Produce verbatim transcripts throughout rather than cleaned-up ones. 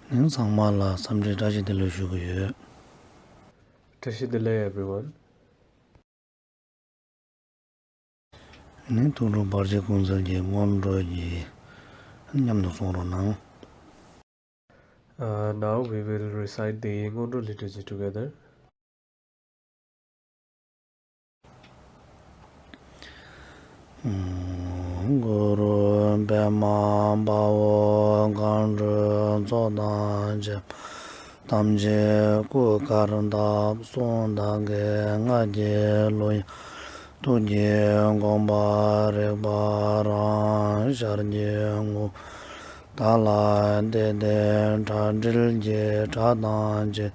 ནི་ཚང་མ་ལ་འཚམས་འདྲི་བཀྲ་ཤིས་བདེ་ལེགས་ཞུ་གི་ཡོད། བཀྲ་ཤིས་བདེ་ལེགས་everyone. ནི་ཐུགས་སྤྲུལ་བར་ཆད་ཀུན་སེལ་གྱི་སྔོན་འགྲོ་གི་མཉམ་དུ་གསུང་རོགས་གནང་། Uh, now we will recite the སྔོན་འགྲོ་liturgy together. གུ་རུ་པདྨ་དཔའ་བོ་མཁའ་འགྲོའི་ཚོགས་དང་བཅས་པ་ཐམས་ཅད་སྐུ་དཀར་བཏབ་གསུང་དག་གི་སྔགས་ཀྱི་གླུ་ཡང་ཐུགས་ཀྱི་དགོངས་པ་རིག་པ་རང་ཤར་གྱི་ངོ་བོ་དག་ལ་བལྟས་ཏེ་གྲ་སྒྲིག་གི་གྲྭ་དང་བཅས་ཏེ་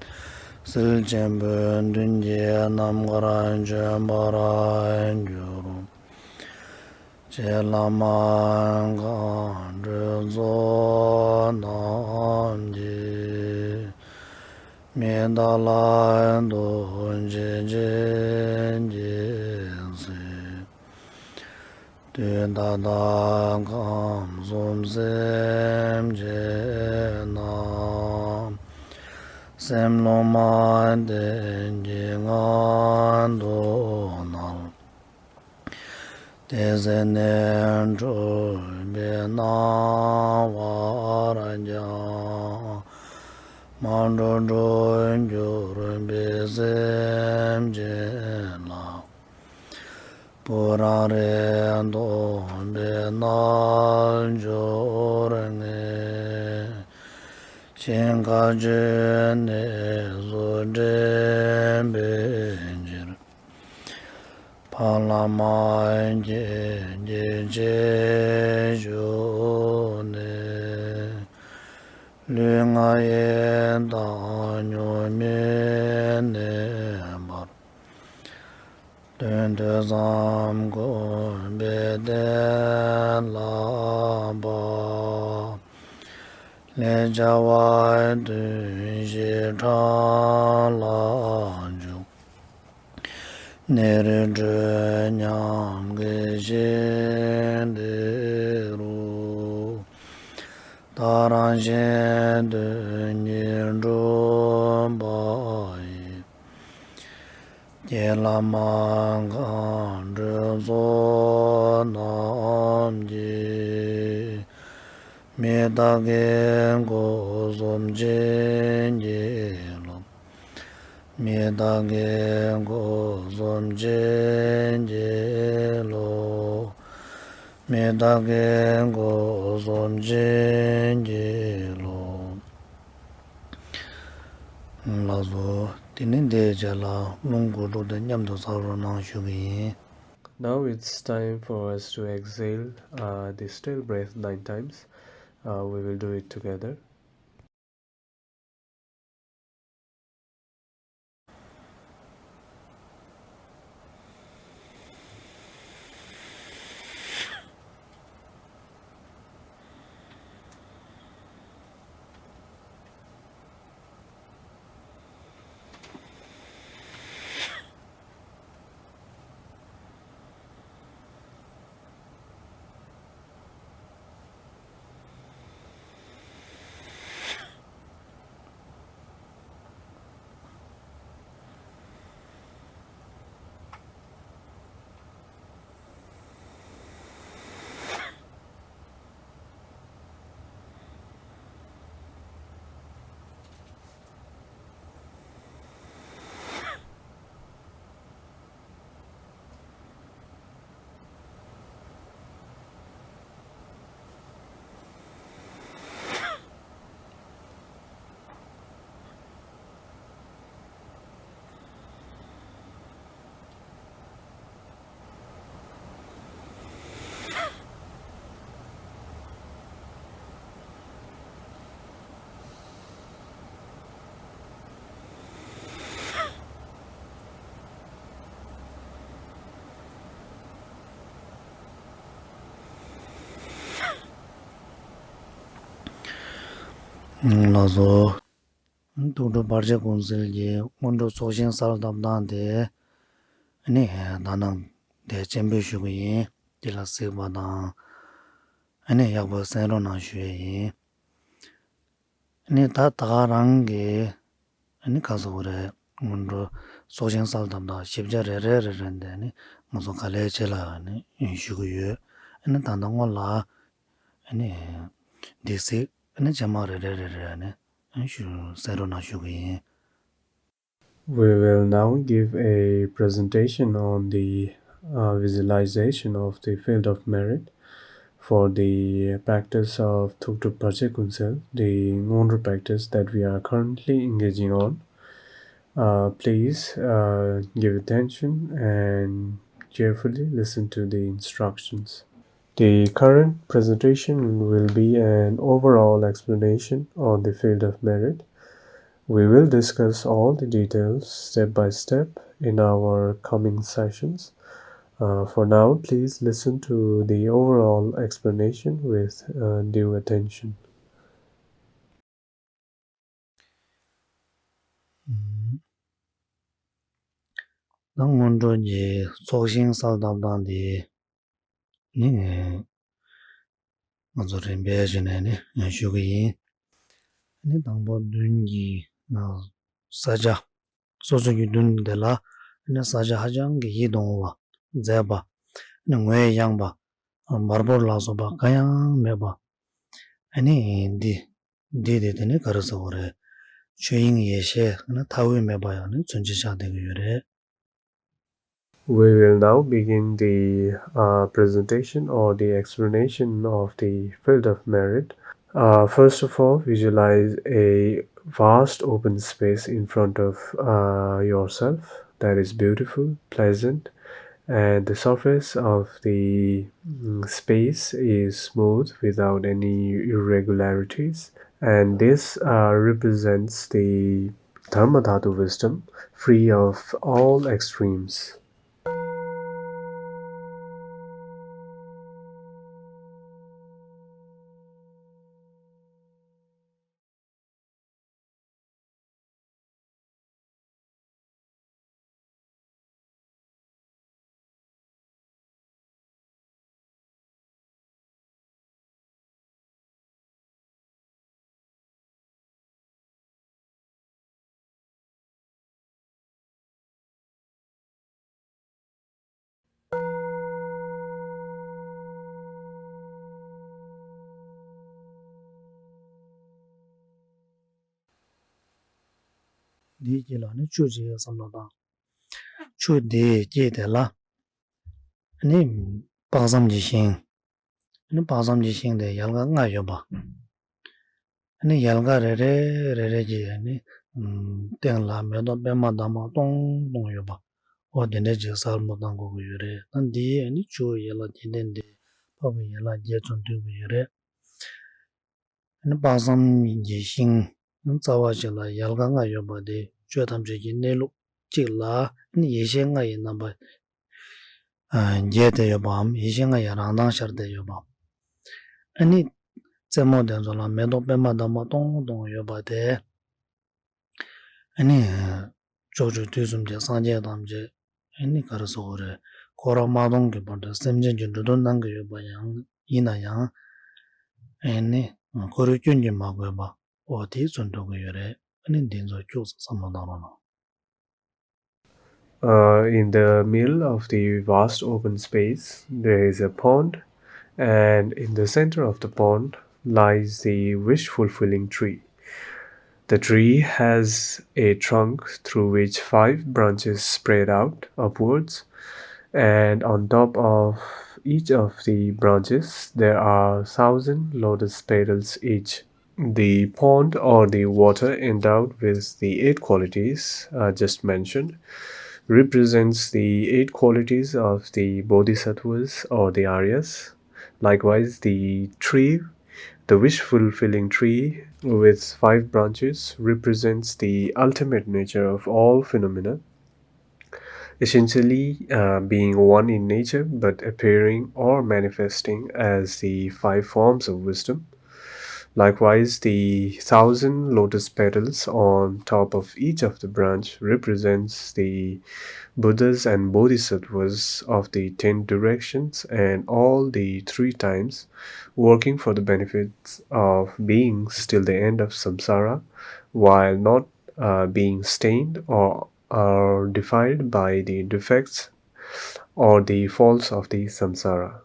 ཟིལ་ཆེན་པོའི་མདུན་གྱི་ནམ་མཁར་བྱོན་པར་འགྱུར། རྗེ་བླ་མ་མཁའ་འགྲོའི་ཚོགས་རྣམས་ཀྱིས། མི་རྟག་ལ་རྡོ་རྗེ་ཅན་གྱི་ཚེ། དུས་ད་ལྟ་ཁམས་གསུམ་སེམས་ཅན་རྣམས། སེམས་ལྷུང་མ་བསྟན་གྱི་ངང་དུ་ནར། དེ་ཟད་ནས་འཁྲུལ་པའི་སྣང་བར་ཀྱང་། མ་འགྲོ་འགྲོ་འགྱུར་པའི་སེམས་ཅན་ལ། བུ་རང་རེ་འདོམས་པའི་རྣལ་འབྱོར་ངས། ཞིང་ཁ་ཆུ་གནས་སུ་འདྲེན་པའི་ཕྱིར། ཕ་ལ་མ་ཁྱེད་ཀྱི་རྗེས་ཞུགས་ནས། ལུས་ངག་ཡིད་དང་ཉོན་མོངས་གནས་པར། དོན་ཐོས་བསམ་སྒོམ་པའི་གཏན་ལ་དབབ། ལས་བྱ་བ་དོན་བཞིའི་འཕྲང་ལ་འཇུག། ནི་རེ་གྲོལ་ཉམས་ཀྱི་ཞིང་དེ་རུ། ད་རང་གཞན་དོན་གཉིས་འགྲུབ་པ་ཡི། རྗེ་བླ་མ་མཁའ་འགྲོའི་ཚོགས་རྣམས་ཀྱིས། མི་རྟག་གི་སྒོ་གསུམ་བྱིན་གྱིས་རློབས། མི་རྟག་གི་སྒོ་གསུམ་བྱིན་གྱིས་རློབས། མི་རྟག་གི་སྒོ་གསུམ་བྱིན་གྱིས་རློབས། ལགས་སོ། དེ་ནས་འདིའི་རྗེས་ལ་རླུང་དགུ་ཕྲུགས་དེ་མཉམ་དུ་བསགས་རོགས་གནང་ཞུ་གི་ཡིན། Now it's time for us to exhale, uh, the still breath nine times. Uh, we will do it together. ལགས་སོ། ཐུགས་སྤྲུལ་བར་ཆད་ཀུན་སེལ་གྱི་སྔོན་འགྲོ་ཚོགས་ཞིང་གསལ་བཏབ་སྟངས་དེ་ནི་ད་ནང་དེ་སྤྱན་འབུལ་ཞུ་གི་ཡིན། དེ་ལ་གཟིགས་པ་དང་ནི་ཡག་པོ་གསན་རོགས་གནང་ཞུ་ཡས་ཡིན། ནི་ད་ད་ག་རང་གི་ཨ་ནི་ག་ཟེར་དགོས་རེད། སྔོན་འགྲོ་ཚོགས་ཞིང་གསལ་བཏབ་དང་ཞིབ་ཆ་རེ་རེ་རེ་རེ་འདི་ནི་ང་ཚོ་ག་ལེར་བྱེད་ལ་ནི་ཞུ་གི་ཡོད། ཨ་ནི་ད་ལྟ་སྔོན་ལ་ཨ་ནི་འདི་གཟིགས་ཨ་ནི་རྗེས་མ་རེ་རེ་རེ་རེ་ནི་ཞུ་གསན་རོགས་གནང་ཞུ་གི་ཡིན། We will now give a presentation on the uh, visualization of the field of merit for the practice of Thukdrup Parche Kunsel, the Ngondro practice that we are currently engaging on. Uh, please uh, give attention and carefully listen to the instructions. The current presentation will be an overall explanation on the field of merit. We will discuss all the details step by step in our coming sessions. Uh, for now, please listen to the overall explanation with uh, due attention. ད་སྔོན་འགྲོ་གི་ཚོགས་ཞིང་གསལ་བཏབ་སྟངས་དེ་ནི་ང་ཚོ་རིམ་པས་བྱས་ནས་ནི་ཞུ་གི་ཡིན། ནི་དང་པོ་མདུན་གྱི་ས་ཆ་སོ་སོ་གི་མདུན་དེ་ལ་ནི་ས་ཆ་ཧ་ཅང་གི་ཡིད་དུ་འོང་བ་མཛེས་པ་ནི་ངོས་ཡངས་པ་འབར་འབུར་ལ་སོགས་པ་གང་ཡང་མེད་པ་ནི་འདི། འདི་དེ་དེ་ནི་ག་རེ་ཟེར་དགོས་རེད། ཆོས་དབྱིངས་ཡེ་ཤེས་ནི་མཐའ་དབུས་མེད་པ་ཡང་ནི་མཚོན་བྱེད་ཆགས་བསྡད་ཀྱི་ཡོད་རེད། We will now begin the uh, presentation or the explanation of the field of merit. Uh, first of all, visualize a vast open space in front of uh, yourself that is beautiful, pleasant, and the surface of the mm, space is smooth without any irregularities. And this uh, represents the Dharmadhatu wisdom, free of all extremes. འདིའི་རྗེས་ལ་ནི་ཆོས་ཅིག་བསམ་བློ་བཏང་། ཆུ་དེའི་དཀྱིལ་དེ་ལ་ནི་དཔག་བསམ་གྱི་ཤིང་། ནི་དཔག་བསམ་གྱི་ཤིང་དེ་ཡལ་ག་ལྔ་ཡོད་པ། ནི་ཡལ་ག་རེ་རེ་རེ་རེ་གྱི་ནི་སྟེང་ལ་མེ་ཏོག་པད་མ་འདབ་མ་སྟོང་སྟོང་ཡོད་པ། འོ་དེ་འདྲ་ཅིག་གསལ་པོ་བཏང་དགོས་ཀྱི་ཡོད་རེད། ད་འདི་ནི་ཆུ་ཡལ་ག་གྱེན་ལྡན་དེ་འཕགས་པའི་ཡན་ལག་བརྒྱད་ཚོ་འདུས་ཀྱི་ཡོད་རེད། ནི་དཔག་བསམ་གྱི་ཤིང་རྩ་བ་ཞིག་ལ་ཡལ་ག་ལྔ་ཡོད་པ་དེ་ཆོས་ཐམས་ཅད་ཀྱི་གནས་ལུགས་གཅིག་ལ་ནི་ཡེ་ཤེས་ལྔ་ཡི་རྣམ་པ་རྒྱས་ཏེ་ཡོད་པའམ་ཡེ་ཤེས་ལྔ་ཡི་རང་མདངས་ཤར་ཏེ་ཡོད་པ། ཨ་ནི་རྩེ་མོ་དེ་ཚོ་ལ་མེ་ཏོག་པད་མ་འདབ་མ་སྟོང་སྟོང་ཡོད་པ་དེ། ཨ་ནི་ཕྱོགས་བཅུ་དུས་གསུམ་གྱི་སངས་རྒྱས་ཐམས་ཅད་ཨ་ནི་ག་རེ་ཟེར་དགོས་རེད། འཁོར་བ་མ་སྟོངས་ཀྱི་བར་དུ་སེམས་ཅན་གྱི་འགྲོ་དོན་གནང་གི་ཡོད་པ་ཡང་ཡིན་ན་ཡང་ཨ་ནི་འཁོར་བའི་སྐྱོན་གྱིས་མ་གོས་པ་འོ་དེ་མཚོན་ཐུབ་ཀྱི་ཡོད་རེད། ཨ་ནི་འདི་ཚོ་ཁྱུག་ཙམ་བསམ་བློ་བཏང་རོགས་གནང་། Uh, in the middle of the vast open space, there is a pond, and in the center of the pond lies the wish fulfilling tree. The tree has a trunk through which five branches spread out upwards, and on top of each of the branches, there are thousand lotus petals each. The pond or the water endowed with the eight qualities I just mentioned represents the eight qualities of the bodhisattvas or the Aryas. Likewise, the tree, the wish fulfilling tree with five branches, represents the ultimate nature of all phenomena, essentially uh, being one in nature but appearing or manifesting as the five forms of wisdom. Likewise, the thousand lotus petals on top of each of the branch represents the Buddhas and Bodhisattvas of the ten directions and all the three times, working for the benefits of beings till the end of samsara, while not uh, being stained or are defiled by the defects or the faults of the samsara.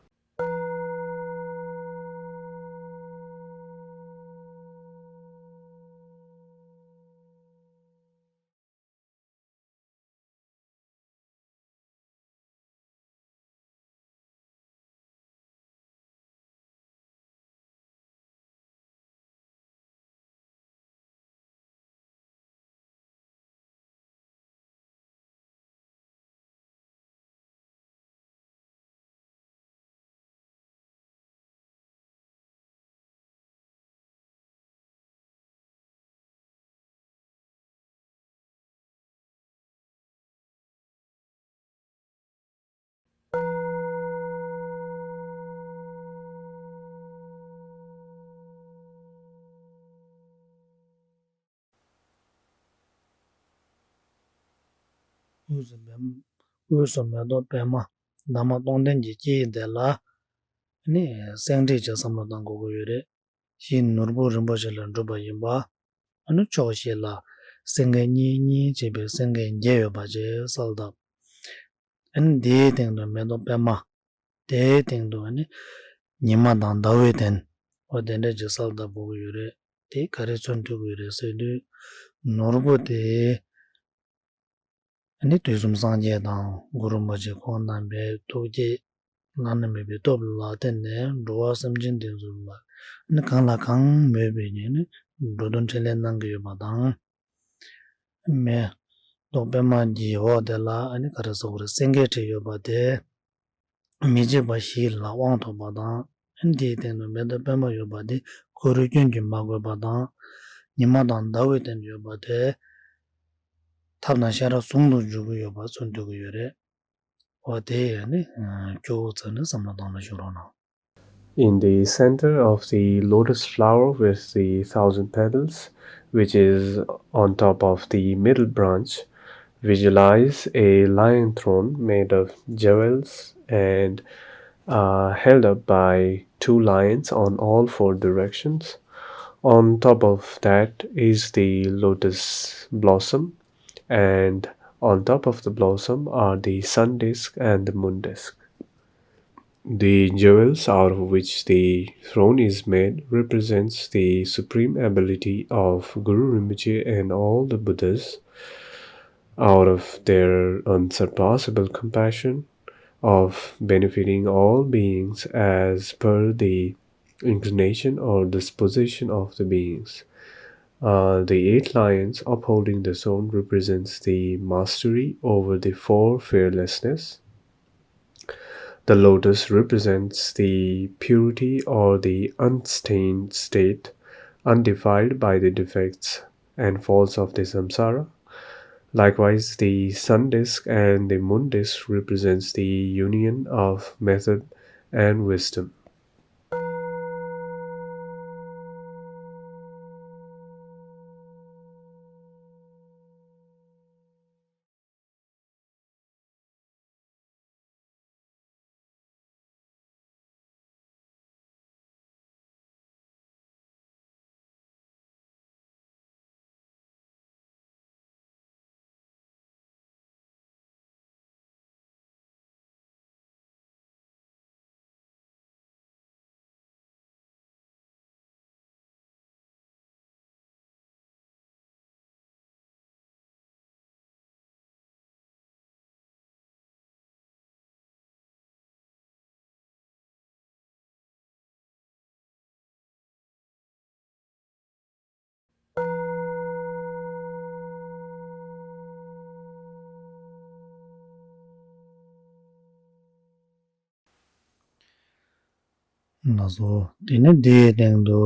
དབུས་སུ་མེ་དབུས་སུ་མེ་ཏོག་པད་མ་འདབ་མ་སྟོང་ལྡན་གྱི་དཀྱིལ་དེ་ལ་ནི་སེང་བྲིས་ཀྱི་བསམ་བློ་གཏང་དགོས་ཀྱི་ཡོད་རེད། ཞེས་ནོར་བུ་རིན་པོ་ཆེ་ལས་གྲུབ་པ་ཡིན་པ། ཨ་ནི་ཕྱོགས་བཞི་ལ་སེང་གེ་གཉིས་གཉིས་བྱས་པའི་སེང་གེ་བརྒྱད་ཡོད་པ་ཅེས་གསལ་བཏབ། ཨ་ནི་དེའི་སྟེང་དུ་མེ་ཏོག་པད་མ། དེའི་སྟེང་དུ་ཨ་ནི་ཉི་མ་དང་ཟླ་བའི་གདན། འོ་དེ་འདྲ་ཅིག་གསལ་བཏབ་དགོས་ཀྱི་ཡོད་རེད། དེ་ག་རེ་མཚོན་ཐུབ་ཀྱི་ཡོད་རེད་ཟེར་དུས། ནོར་བུ་དེ་ནི་དུས་གསུམ་སངས་རྒྱས་དང་གུ་རུ་རིན་པོ་ཆེ་ཁོང་རྣམ་པའི་ཐུགས་བསྐྱེད་བླ་ན་མེད་པའི་སྟོབས་ལ་བརྟེན་ནས་འགྲོ་བ་སེམས་ཅན་དེ་ཚོ་ལ་ནི་གང་ལ་གང་མོས་པའི་ཉིན་ནི་འགྲོ་དོན་འཕྲིན་ལས་གནང་གི་ཡོད་པ་དང་། མེ་ཏོག་པད་མ་གི་འོག་དེ་ལ་ནི་ག་རེ་ཟེར་དགོས་རེད། སེང་གེ་བྲིས་ཡོད་པ་དེ། མི་བརྗེད་པ་བཞི་ལ་དབང་ཐོབ་པ་དང་། འདིའི་སྟེང་དུ་མེ་ཏོག་པད་མ་ཡོད་པ་དེ་གུ་རུའི་སྐྱོན་གྱིས་མ་གོས་པ་དང་། ཉི་མ་དང་ཟླ་བའི་སྟེང་དུ་ཡོད་པ་དེ་ཐབས་དང་ཤེས་རབ་ཟུང་དུ་འཇུག་གི་ཡོད་པ་མཚོན་ཐུབ་ཀྱི་ཡོད་རེད། འོ་དེ་ཡང་ནི་སྐྱོ་བོ་ཚོ་ནི་བསམ་བློ་བཏང་ན་ཞུ་རོགས་གནང་། In the center of the lotus flower with the thousand petals, which is on top of the middle branch, visualize a lion throne made of jewels and uh, held up by two lions on all four directions. On top of that is the lotus blossom, and on top of the blossom are the sun disk and the moon disk. The jewels out of which the throne is made represents the supreme ability of Guru Rinpoche and all the Buddhas, out of their unsurpassable compassion of benefiting all beings as per the inclination or disposition of the beings. Uh, the eight lions upholding the throne represents the mastery over the four fearlessness. The lotus represents the purity or the unstained state, undefiled by the defects and faults of the samsara. Likewise, the sun disk and the moon disk represents the union of method and wisdom. ལགས་སོ། དེ་ནས་དེའི་སྟེང་དུ།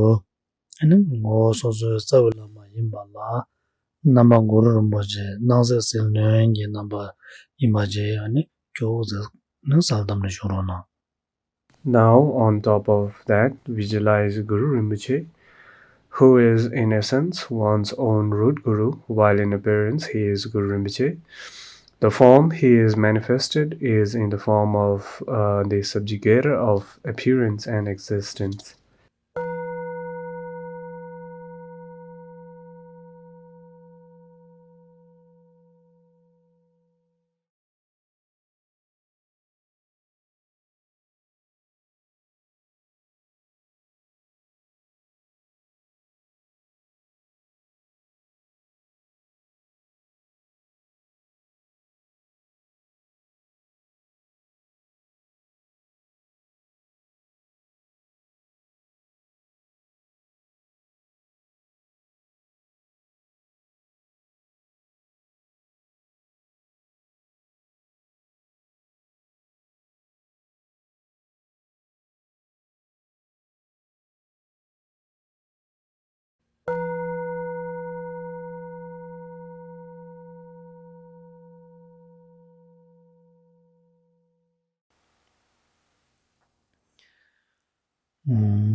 ཨ་ནི་ངོ་བོ་སོ་སོའི་རྩ་བའི་བླ་མ་ཡིན་པ་ལ། རྣམ་པ་གུ་རུ་རིན་པོ་ཆེ་སྣང་སྲིད་ཟིལ་གནོན་གྱི་རྣམ་པ་ཡིན་པ་བཅས་ཨ་ནི་སྐྱོ་བོ་ཟེར་ནས་གསལ་བཏབ་ནས་བཞུགས་རོགས་གནང་། Now, on top of that, visualize Guru Rinpoche, who is in essence one's own root guru, while in appearance he is Guru Rinpoche. The form he is manifested is in the form of uh, the subjugator of appearance and existence.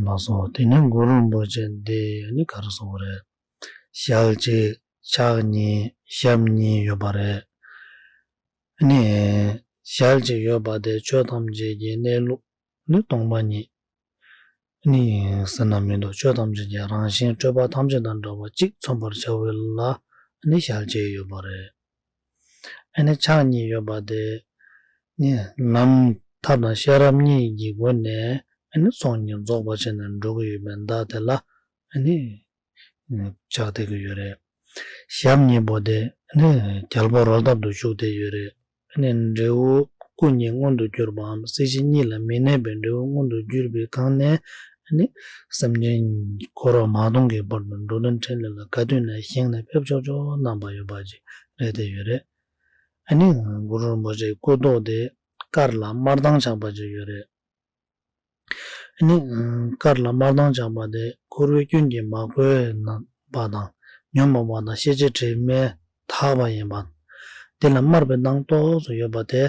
ལགས་སོ། དེ་ནས་གུ་རུ་རིན་པོ་ཆེ་འདི་ནི་ག་རེ་གསུངས་པ་རེད། ཞལ་གཅིག་ཕྱག་གཉིས་ཞབས་གཉིས་ཡོད་པ་རེད། ནི་ཞལ་གཅིག་ཡོད་པ་དེ་ཆོས་ཐམས་ཅད་ཀྱི་གནས་ལུགས་ནི་སྟོང་པ་ཉིད་ནི་ཟེར་ན་མི་འདུག་ཆོས་ཐམས་ཅད་ཀྱི་རང་བཞིན་སྤྲོས་པ་ཐམས་ཅད་དང་བྲལ་བ་གཅིག་མཚོན་པར་བྱ་བའི་ལ་ནི་ཞལ་གཅིག་ཡོད་པ་རེད། ཨ་ནི་ཕྱག་གཉིས་ཡོད་པ་དེ་ནི་ལམ་ཐབས་དང་ཤེས་རབ་གཉིས་ཀྱི་སྒོ་ནས་ཨ་ནི་ཚོགས་གཉིས་རྫོགས་པར་བྱས་ནས་འགྲོ་གི་ཡོད་པའི་བརྡ་དེ་ལ་ཨ་ནི་ཕྱག་འདེགས་ཀྱི་ཡོད་རེད། ཞབས་གཉིས་པོ་དེ་ནི་རྒྱལ་པོ་རོལ་སྟབས་སུ་བཞུགས་བསྡད་ཡོད་རེད། ནི་འབྲས་བུ་སྐུ་གཉིས་མངོན་དུ་གྱུར་པའམ་སྲིད་ཞི་གཉིས་ལ་མི་གནས་པའི་འབྲས་བུ་མངོན་དུ་གྱུར་པའི་སྒང་ནས་ནི་སེམས་ཅན་འཁོར་བ་མ་སྟོངས་ཀྱི་བར་དུ་འགྲོ་དོན་འཕྲིན་ལས་ལ་ག་དུས་ནས་བཞེངས་ནས་ཕེབས་ཆོག་ཆོག་རྣམ་པ་ཡོད་པ་ཅིག་རེད་བསྡད་ཡོད་རེད། ཨ་ནི་གུ་རུ་རིན་པོ་ཆེའི་སྐུ་མདོག་དེ་དཀར་ལ་དམར་མདངས་ཆགས་པ་ཅིག་ཡོད་རེད། ནི་དཀར་ལ་དམར་མདངས་ཆགས་པ་དེ་འཁོར་བའི་སྐྱོན་གྱིས་མ་གོས་པ་དང་ཉོན་མོངས་པ་དང་ཤེས་བྱའི་དྲི་མས་དག་པ་ཡིན་པ། དེ་ལ་དམར་པོའི་མདངས་ཏོག་ཙམ་ཡོད་པ་དེ་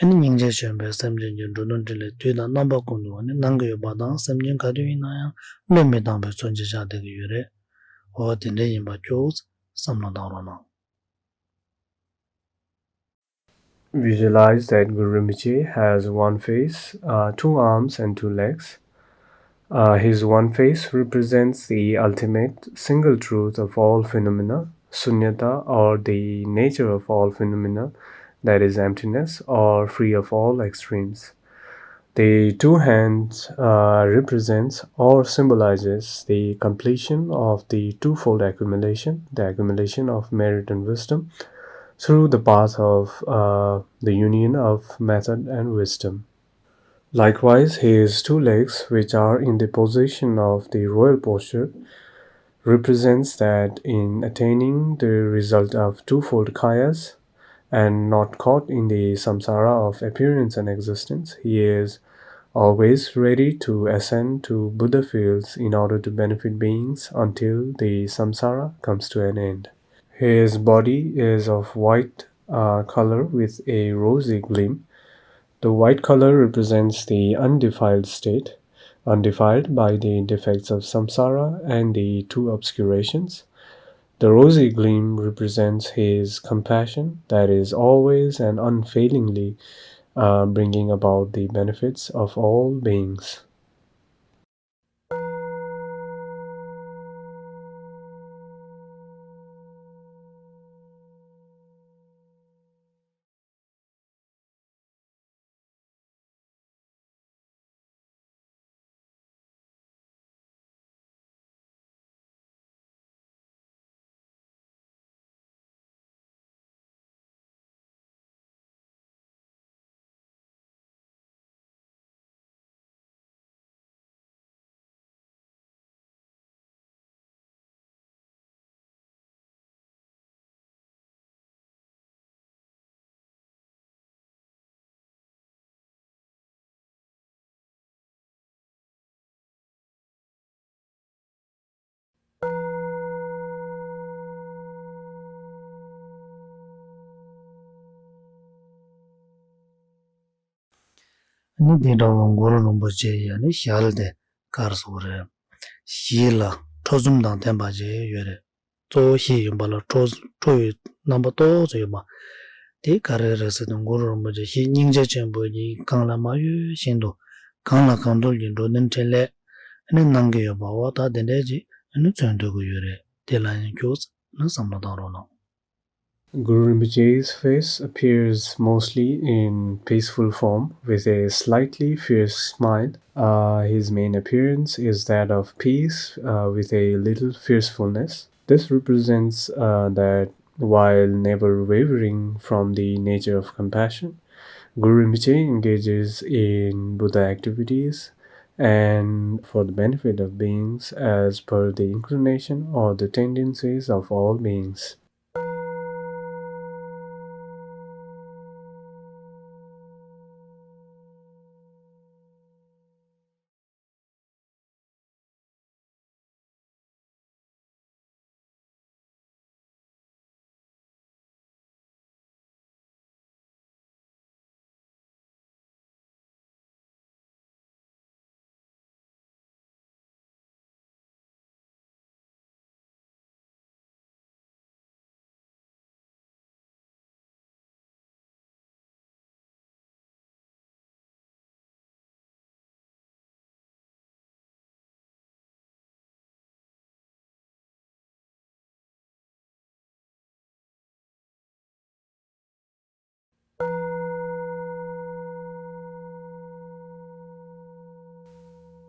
ནི་སྙིང་རྗེ་ཆེན་པོས་སེམས་ཅན་གྱི་འགྲོ་དོན་འཕྲིན་ལས་དུས་དང་རྣམ་པ་ཀུན་ཏུ་ནི་གནང་གི་ཡོད་པ་དང་སེམས་ཅན་ག་དུས་ཡིན་ན་ཡང་བློས་མི་བཏང་བའི་མཚོན་བྱེད་ཆགས་བསྡད་ཀྱི་ཡོད་རེད། འོ་དེ་འདྲ་ཡིན་པ་ཅུང་བསམ་བློ་བཏང་རོགས་གནང་། Visualize that Guru Rinpoche has one face, uh, two arms, and two legs. Uh, his one face represents the ultimate single truth of all phenomena, sunyata, or the nature of all phenomena, that is, emptiness, or free of all extremes. The two hands uh, represents or symbolizes the completion of the twofold accumulation, the accumulation of merit and wisdom, through the path of uh, the union of method and wisdom. Likewise, his two legs, which are in the position of the royal posture, represents that in attaining the result of twofold kayas, and not caught in the samsara of appearance and existence, he is always ready to ascend to Buddha fields in order to benefit beings until the samsara comes to an end. His body is of white uh, color with a rosy gleam. The white color represents the undefiled state, undefiled by the defects of samsara and the two obscurations. The rosy gleam represents his compassion that is always and unfailingly uh, bringing about the benefits of all beings. ནི་དེ་འདྲ་བ་གུ་རུ་རིན་པོ་ཆེ་ཡ་ནི་ཞལ་དེ་དཀར་སོགས་རེད། ཞི་ལ་ ཁྲོ་གསུམ་དང་ལྡན་པ་ཞིག་ཡོད་རེད། གཙོ་བོ་ཞི་ཡིན་པ་ལ་ཁྲོ་ཁྲོ་བའི་རྣམ་པ་ཏོག་ཙམ་ཡོད་པ། དེ་ག་རེ་རེད་ཟེར་ན། གུ་རུ་རིན་པོ་ཆེ་ཞི་སྙིང་རྗེ་ཆེན་པོ་ཡིས་གང་ལ་མ་ཡོད་བཞིན་དུ་གང་ལ་གང་འདུལ་གྱི་འགྲོ་དོན་འཕྲིན་ལས་ཨ་ནི་གནང་གི་ཡོད་པ། འོ་ད་དེ་འདྲས་ཅིག་ཨ་ནི་མཚོན་ཐུབ་ཀྱི་ཡོད་རེད། དེ་ལ་ཡང་ཁྱོད་ཨ་ནི་བསམ་བློ་བཏང་རོགས་གནང་། Guru Rinpoche's face appears mostly in peaceful form with a slightly fierce smile. Uh, his main appearance is that of peace, uh, with a little fiercefulness. This represents, uh, that while never wavering from the nature of compassion, Guru Rinpoche engages in Buddha activities and for the benefit of beings as per the inclination or the tendencies of all beings.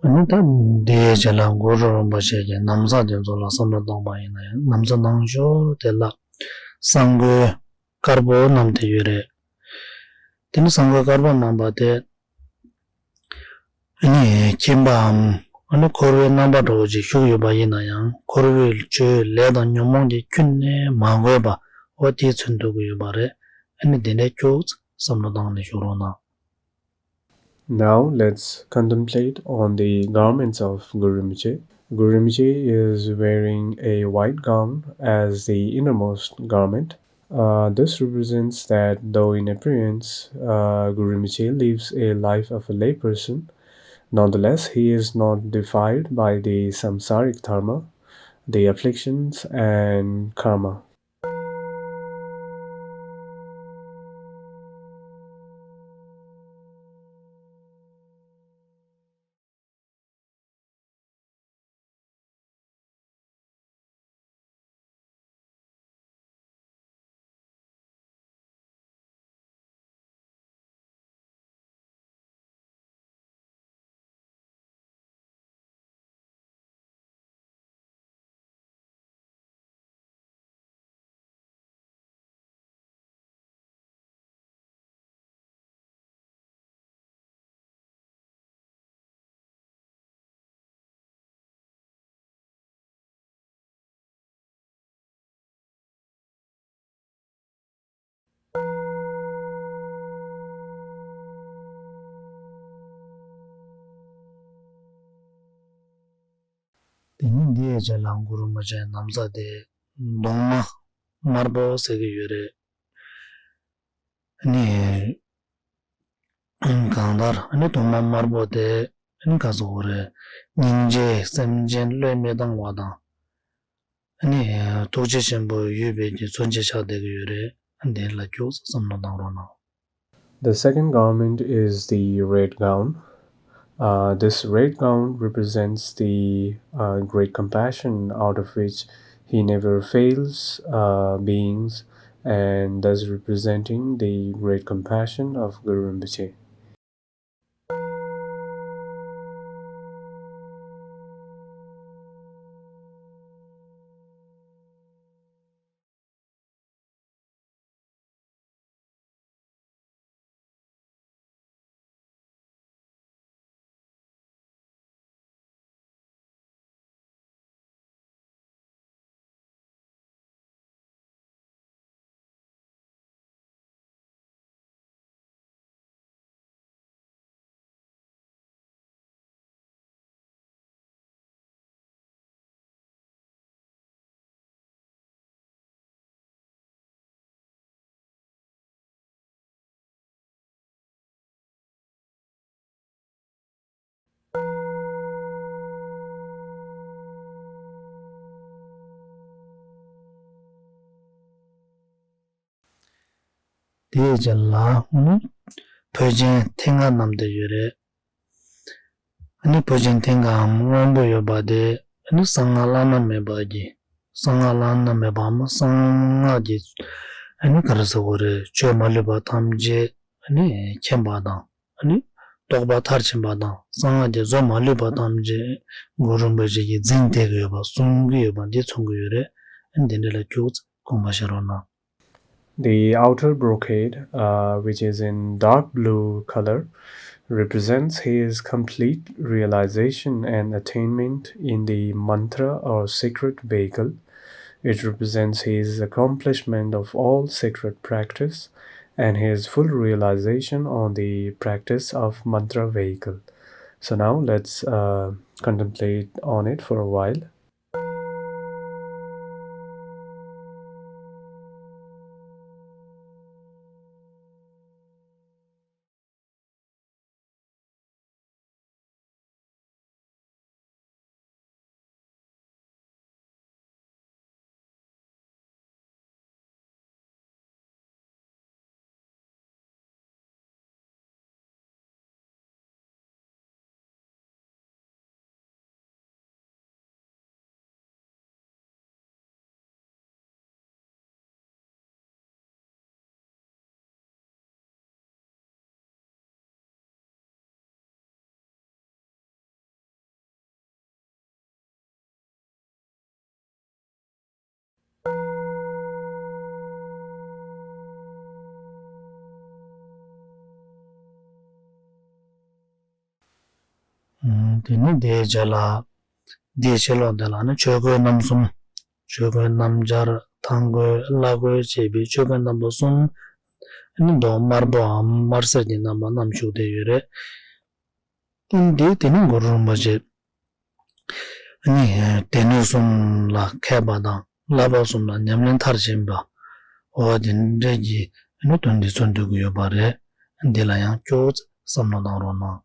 ཨ་ནི་ད་འདིའི་རྗེས་ལ་གུ་རུ་རིན་པོ་ཆེ་གི་ན་བཟའ་དེ་ཚོ་ལ་བསམ་བློ་གཏོང་པ་ཡིན་ན་ཡང་། ན་བཟའ་ནང་ཤོས་དེ་ལ་ས་འགོས་དཀར་པོ་བསྣམས་ཏེ་ཡོད་རེད། དེ་ནི་ས་འགོས་དཀར་པོ་བསྣམས་པ་དེ། ཨ་ནི་ཁྱིམ་པའམ་ཨ་ནི་འཁོར་བའི་རྣམ་པ་འདྲ་བོ་ཅིག་བཞུགས་ཡོད་པ་ཡིན་ན་ཡང་། འཁོར་བའི་བཅོས་ལས་དང་ཉོན་མོངས་ཀྱིས་ཁྱོན་ནས་མ་གོས་པ། འོ་དེ་མཚོན་ཐུབ་ཀྱི་ཡོད་པ་རེད། ཨ་ནི་དེ་འདྲའི་ཁྱོད་བསམ་བློ་བཏང་ནས་བཞུགས་རོགས་གནང་། Now let's contemplate on the garments of Guru Rinpoche. Guru Rinpoche is wearing a white gown as the innermost garment. Uh, this represents that though in appearance, uh, Guru Rinpoche lives a life of a layperson, nonetheless, he is not defiled by the samsaric dharma, the afflictions, and karma. དེ་ནས་འདིའི་རྗེས་ལ་གུ་རུ་རིན་པོ་ཆེའི་ན་བཟའ་དེ་གདུང་མ་དམར་པོ་ཟེར་གྱི་ཡོད་རེད། ཨ་ནི་གང་ལྟར་ཨ་ནི་གདུང་མ་དམར་པོ་དེ་ཨ་ནི་ག་ཟེར་དགོས་རེད། སྙིང་རྗེ་སེམས་ཅན་བློས་མི་བཏང་བ་དང་། ཨ་ནི་ཐུགས་རྗེ་ཆེན་པོ་ཡོད་པའི་གི་མཚོན་བྱེད་ཆགས་བསྡད་ཀྱི་ཡོད་རེད། ཨ་འདི་ལ་ཁྱོད་བསམ་བློ་བཏང་རོགས་གནང་། The second garment is the red gown. Uh, this red gown represents the, uh, great compassion out of which he never fails, uh, beings, and thus representing the great compassion of Guru Rinpoche. དེའི་རྗེས་ལ་ཨ་ནི་འཕོ་ཆེན་མཐིང་ག་བསྣམས་ཏེ་ཡོད་རེད། ཨ་ནི་འཕོ་ཆེན་མཐིང་གའམ་སྔོན་པོ་ཡོད་པ་དེ་ཨ་ནི་གསང་སྔགས་བླ་ན་མེད་པ་གི། གསང་སྔགས་བླ་ན་མེད་པའམ་གསང་སྔགས་ཀྱི་ཨ་ནི་ག་རེ་ཟེར་དགོས་རེད། ཆོས་མ་ལུས་པ་ཐམས་ཅད་ཨ་ནི་མཁྱེན་པ་དང་། ཨ་ནི་རྟོགས་པ་མཐར་ཕྱིན་པ་དང་གསང་སྔགས་ཀྱི་བཟོ་མ་ལུས་པ་ཐམས་ཅད་གུ་རུ་རིན་པོ་ཆེ་གིས་འཛིན་བསྡད་ཀྱི་ཡོད་པ་གསུང་གི་ཡོད་པ་འདི་མཚོན་གྱི་ཡོད་རེད། ཨ་ནི་འདི་འདྲ་ལ་ཁྱོད་ཚོ་དགོངས་པ་བཞེས་རོགས་གནང་། The outer brocade, uh, which is in dark blue color, represents his complete realization and attainment in the mantra or secret vehicle. It represents his accomplishment of all secret practice and his full realization on the practice of mantra vehicle. So now let's uh, contemplate on it for a while. དེ་ནི་དེའི་རྗེས་ལ། འདིའི་ཕྱི་ལོགས་དེ་ལ་ནི་ཆོས་གོས་རྣམ་གསུམ། ཆོས་གོས་སྣམ་སྦྱར་མཐང་གོས་བརླ་གོས་བཅས་པའི་ཆོས་གོས་རྣམ་པ་གསུམ། ནི་མདོག་དམར་པོའམ་དམར་སེར་གྱི་རྣམ་པ་བསྣམས་བཞུགས་བསྡད་ཡོད་རེད། འདི་དེ་ནི་གུ་རུ་རིན་པོ་ཆེ། ནི་སྡེ་སྣོད་གསུམ་ལ་མཁས་པ་དང་བསླབ་པ་གསུམ་ལ་ཉམས་ལེན་མཐར་ཕྱིན་པ། འོ་དེ་འདྲས་ཀྱི་ནི་དོན་འདི་མཚོན་ཐུབ་ཀྱི་ཡོད་པ་རེད། འདི་ལ་ཡང་ཁྱོད་བསམ་བློ་བཏང་རོགས་གནང་།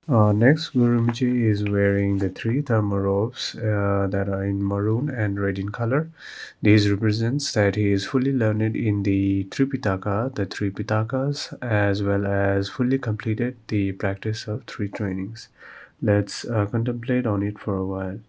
Uh, next, Guru Rinpoche is wearing the three Dharma robes uh, that are in maroon and red in color. This represents that he is fully learned in the Tripitaka, the three Pitakas, as well as fully completed the practice of three trainings. Let's uh, contemplate on it for a while.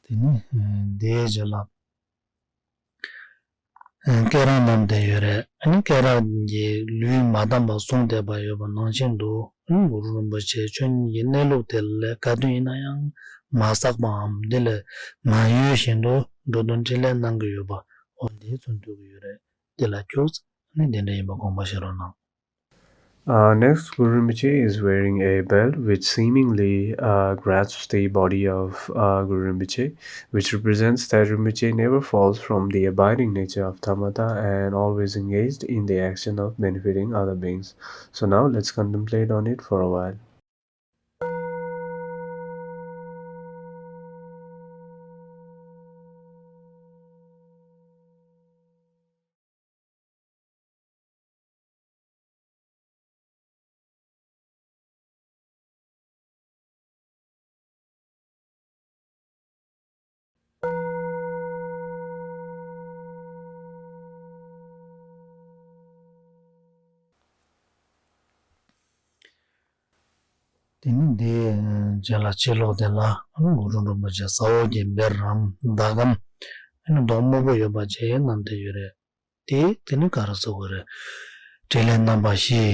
དེ་ནི་འདིའི་རྗེས་ལ། སྐེ་རགས་བསྣམས་བསྡད་ཡོད་རེད། ཨ་ནི་སྐེ་རགས་ཀྱིས་ལུས་མ་བསྡམས་པར་བཟུང་བསྡད་པ་ཡོད་པ་ནང་བཞིན་དུ། ཨ་ནི་གུ་རུ་རིན་པོ་ཆེ་ཆོས་ཉིད་ཀྱི་གནས་ལུགས་དེ་ལས་ག་དུས་ཡིན་ན་ཡང་མ་བསགས་པའམ་འདི་ལས་མ་གཡོས་བཞིན་དུ་འགྲོ་དོན་འཕྲིན་ལས་གནང་གི་ཡོད་པ། འོ་འདི་མཚོན་ཐུབ་ཀྱི་ཡོད་རེད། འདི་ལ་ཁྱོད་ནི་འདི་འདྲ་ཡིན་པ་དགོངས་པ་བཞེས་རོགས་གནང་། Uh, next, Guru Rinpoche is wearing a belt which seemingly uh, grasps the body of uh, Guru Rinpoche, which represents that Rinpoche never falls from the abiding nature of Dharmata and always engaged in the action of benefiting other beings. So now let's contemplate on it for a while. དེ་ནི་འདིའི་རྗེས་ལ་ཕྱི་ལོགས་དེ་ལ་གུ་རུ་རིན་པོ་ཆེ་ཟ་འོག་གི་བེར་རམ་ཟླ་གམ། ཨ་ནི་མདོག་སྨུག་པོ་ཡོད་པ་ཅིག་བསྣམས་བསྡད་ཡོད་རེད། དེ་དེ་ནི་ག་རེ་ཟེར་དགོས་རེད། འཕྲིན་ལས་རྣམ་པ་བཞི།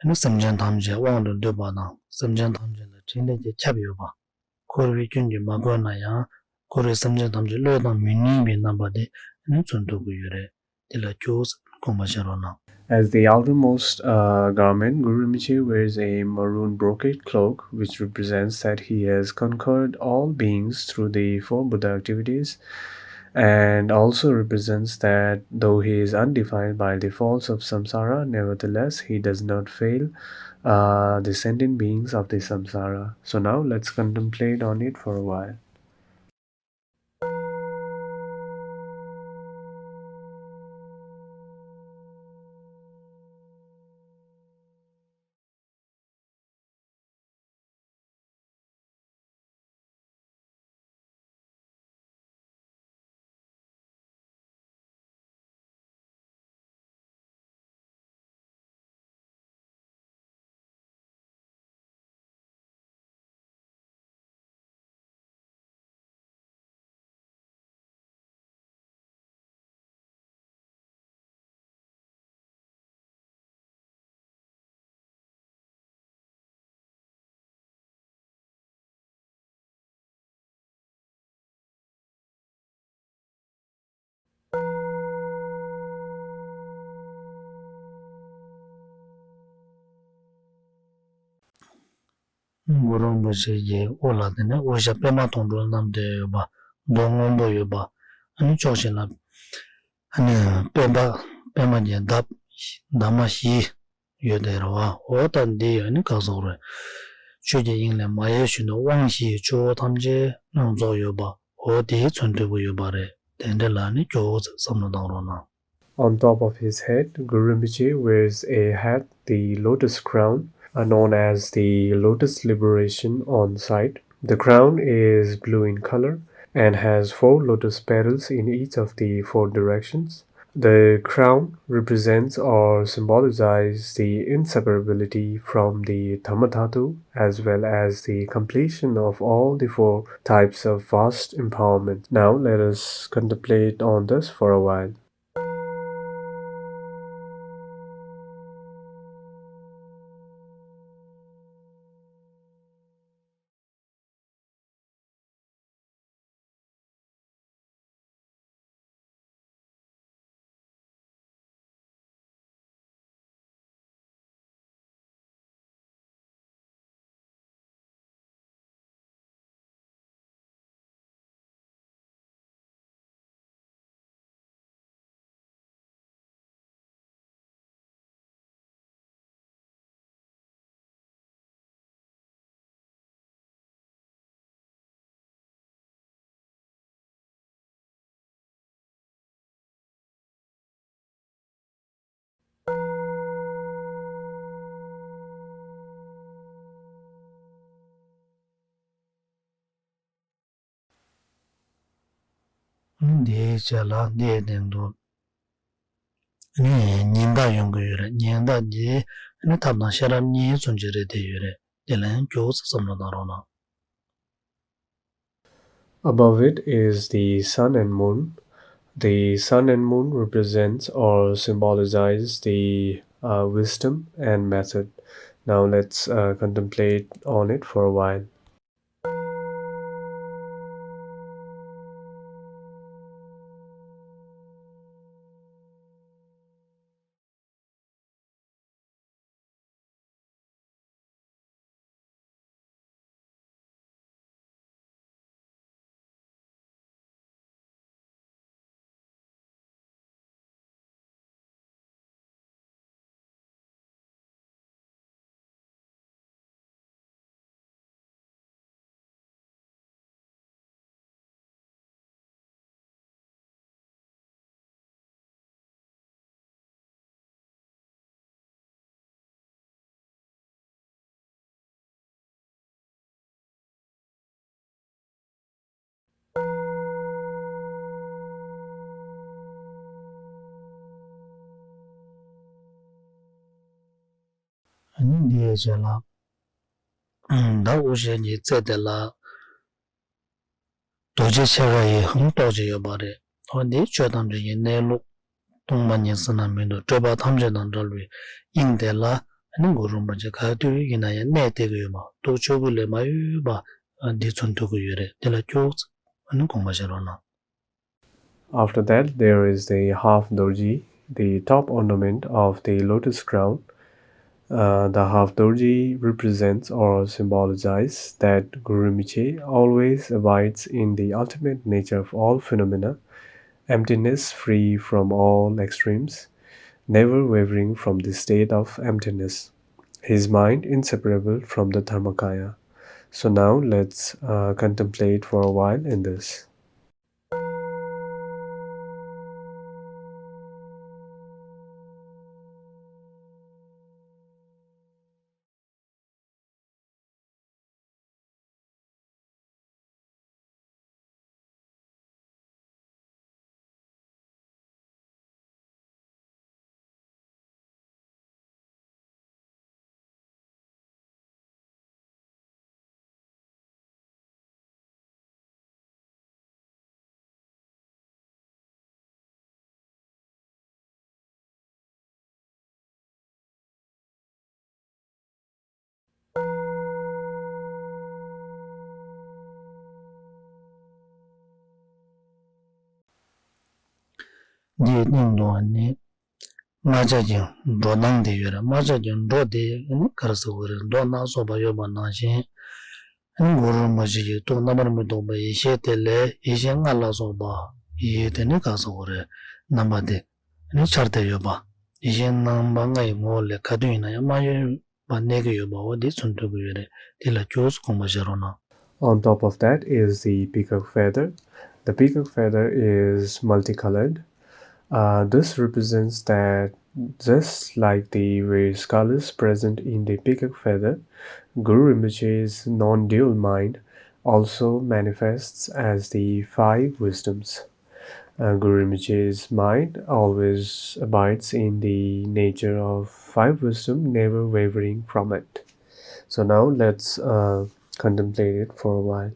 ནི་སེམས་ཅན་ཐམས་ཅད་དབང་དུ་འདུས་པ་དང་སེམས་ཅན་ཐམས་ཅད་ལ་ཕྲིན་ལས་ཀྱིས་ཁྱབ་ཡོད་པ། འཁོར་བའི་སྐྱོན་གྱིས་མ་གོས་ན་ཡང་འཁོར་བའི་སེམས་ཅན་ཐམས་ཅད་བློས་བཏང་མི་ནུས་པའི་རྣམ་པ་དེ་ནི་མཚོན་ཐུབ་ཀྱི་ཡོད་རེད། དེ་ལ་སྐྱོ་བོ་ཟེར་དགོངས་པ་བཞེས་རོགས་གནང་། As the outermost uh, garment, Guru Rinpoche wears a maroon brocade cloak, which represents that he has conquered all beings through the four Buddha activities, and also represents that though he is undefiled by the faults of samsara, nevertheless he does not fail uh, the sentient beings of the samsara. So now let's contemplate on it for a while. གུ་རུ་རིན་པོ་ཆེ་ཡི་དབུ་ལ་དེ་ནས་དབུ་ཞྭ་པད་མ་མཐོང་གྲོལ་བསྣམས་ཏེ་ཡོད་པ། མདོག་སྔོན་པོ་ཡོད་པ། ཨ་ནི་ཕྱོགས་བཞི་ལ་ཨ་ནི་པད་མ་པད་མ་གྱི་འདབ་འདབ་མ་བཞི་ཡོད་དེ་རེད་བ། འོ་ད་འདི་ཡོད་ནི་ག་སོགས་རེད། ཆོས་ཀྱི་དབྱིངས་ལས་མ་གཡོས་བཞིན་དུ་དབང་བཞིའི་ཆུ་བོ་ཐམས་ཅད་རྣམ་རྫོགས་ཡོད་པ། འོ་དེའི་མཚོན་ཐུབ་ཀྱི་ཡོད་པ་རེད། དེ་འདྲ་ལ་ནི་སྐྱོ་བོ་ཟེར་བསམ་བློ་བཏང་རོགས་གནང་། On top of his head, Guru Rinpoche wears a hat, the lotus crown, uh, known as the lotus liberation on sight. The crown is blue in color and has four lotus petals in each of the four directions. The crown represents or symbolizes the inseparability from the Dhammadhatu as well as the completion of all the four types of vast empowerment. Now let us contemplate on this for a while. འདིའི་རྗེས་ལ་འདིའི་སྟེང་དུ་ནི་ཉི་ཟླ་ཡོང་གི་ཡོད་རེད། ཉི་ཟླ་འདིའི་ནི་ཐབས་དང་ཤེས་རབ་གཉིས་མཚོན་གྱི་རེད་དེ་ཡོད་རེད། དེ་ལ་ཡང་སྐྱོ་བོ་ཟེར་བསམ་བློ་བཏང་རོགས་གནང་། Above it is the sun and moon. The sun and moon represents or symbolizes the uh, wisdom and method. Now let's uh, contemplate on it for a while. ཨ་ནི་འདིའི་རྗེས་ལ། ད་དབུ་ཞྭ་གི་རྩེ་དེ་ལ། རྡོ་རྗེ་ཕྱེད་ཀ་ཡི་ཧང་ཏོག་ཅིག་ཡོད་པ་རེད། འོ་འདི་ཆོས་ཐམས་ཅད་ཀྱི་གནས་ལུགས། སྟོང་པ་ཉིད་ཟེར་ན་མི་འདུག་སྤྲོས་པ་ཐམས་ཅད་དང་བྲལ་བའི་དབྱིངས་དེ་ལ་ ཨ་ནི་གུ་རུ་རིན་པོ་ཆེ་ག་དུས་ཡིན་ན་ཡང་གནས་བསྡད་ཀྱི་ཡོད་པ། ཐུགས་ཆོས་སྐུ་ལས་མ་གཡོས་པ་འདི་མཚོན་ཐུབ་ཀྱི་ཡོད་རེད། འདི་ལ་ཁྱོད་ཨ་ནི་དགོངས་པ་བཞེས་རོགས་གནང་། After that, there is the half dorji, the top ornament of the lotus crown. Uh, the half dorji represents or symbolizes that Guru Rinpoche always abides in the ultimate nature of all phenomena, emptiness free from all extremes, never wavering from the state of emptiness. His mind inseparable from the Dharmakaya. So now let's uh, contemplate for a while in this. འདིའི་སྟེང་དུ་ནི་དམར་ཆ་གི་འགྲོ་སྟངས་དེ་ཡོད་རེད། དམར་ཆ་གི་འགྲོ་དེ་ནི་ག་རེ་ཟེར་དགོས་རེད། མདོག་སྣ་ཚོགས་པ་ཡོད་པ་ནང་བཞིན། ཨ་ནི་གུ་རུ་རིན་པོ་ཆེ་གི་ཐུགས་རྣམ་པར་མི་རྟོག་པའི་ཡེ་ཤེས་དེ་ལས་ཡེ་ཤེས་ལྔ་ལ་སོགས་པ་ཡི་དེ་ནི་ག་རེ་ཟེར་དགོས་རེད། རྣམ་པ་དེ་ནི་འཆར་བསྡད་ཡོད་པ། ཡེ་ཤེས་རྣམ་པ་ལྔ་ཡི་ངོ་བོ་ལས་ག་དུས་ཡིན་ན་ཡང་མ་གཡོས་པ་གནས་ཀྱི་ཡོད་པའོ། འདི་མཚོན་ཐུབ་ཀྱི་ཡོད་རེད། འདི་ལ་ཁྱོད་ཚོ་དགོངས་པ་བཞེས་རོགས་གནང་། On top of that is the peacock feather. The peacock feather is multicolored. Uh, this represents that just like the various colors present in the peacock feather, Guru Rinpoche's non-dual mind also manifests as the five wisdoms. Uh, Guru Rinpoche's mind always abides in the nature of five wisdom, never wavering from it. So now let's uh, contemplate it for a while.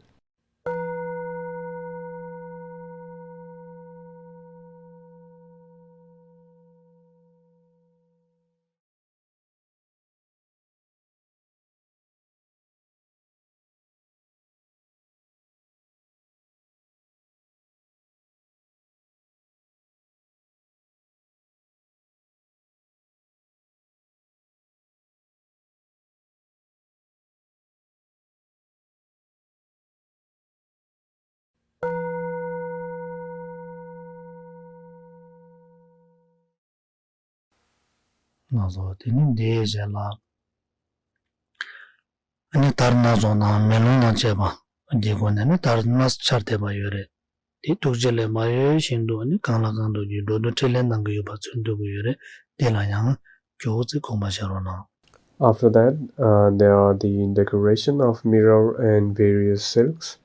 ལགས་སོ། དེ་ནི་འདིའི་རྗེས་ལ། ཨ་ནི་དར་སྣ་ཚོགས་དང་མེ་ལོང་དང་བཅས་པ་གི་སྒོ་ནས་ནི་དར་སྣ་འཆར་བསྡད་པ་ཡོད་རེད། དེ་ཐུགས་རྗེ་ལས་མ་གཡོས་བཞིན་དུ་ཨ་ནི་གང་ལ་གང་འདུལ་གྱི་འགྲོ་འདུལ་ཕྲིན་ལས་གནང་གི་ཡོད་པ་མཚོན་ཐུབ་ཀྱི་ཡོད་རེད། དེ་ལ་ཡང་ཁྱོད་ཚོས་དགོངས་པ་བཞེས་རོགས་གནང་། After that, uh, there are the decoration of mirror and various silks.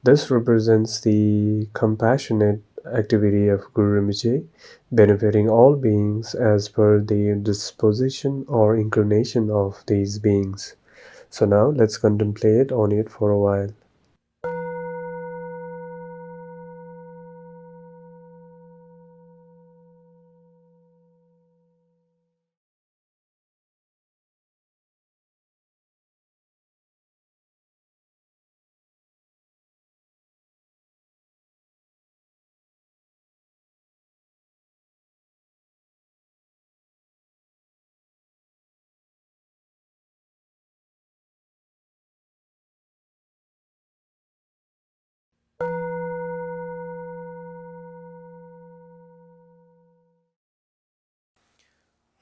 This represents the compassionate activity of Guru Rinpoche, benefiting all beings as per their disposition or inclination of these beings. So now let's contemplate on it for a while.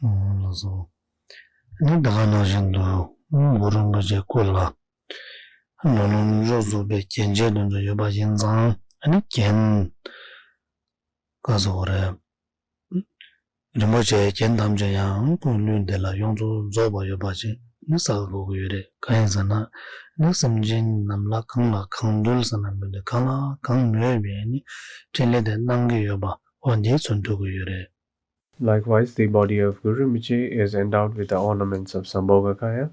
ཨོ་ལགས་སོ། ནི་ད་ག་ནང་བཞིན་དུ་གུ་རུ་རིན་པོ་ཆེའི་སྐུ་ལ་ལོ་ལོན་རོ་ཟུག་པའི་རྒྱན་ཆས་དེ་ཚོ་ཡོད་པ་ཡིན་ཙང་། ཨ་ནི་རྒྱན་ག་ཟེར་དགོས་རེད། རིན་པོ་ཆེའི་རྒྱན་ཐམས་ཅད་ཡང་སྐུའི་ལུས་འདི་ལ་ཡོངས་སུ་རྫོགས་པ་ཡོད་པ་ཅིག་ནི་བསགས་དགོས་ཀྱི་ཡོད་རེད། གང་ཡིན་ཟེར་ན། ནི་སེམས་ཅན་རྣམས་ལ་གང་ལ་གང་འདུལ་ཟེར་ན་མི་འདུག་གང་ལ་གང་མོས་པའི་ནི་ཕྲིན་ལས་དེ་གནང་གི་ཡོད་པ། འོ་འདི་མཚོན་ཐུབ་ཀྱི་ཡོད་རེད། Likewise, the body of Guru Rinpoche is endowed with the ornaments of Sambhogakaya,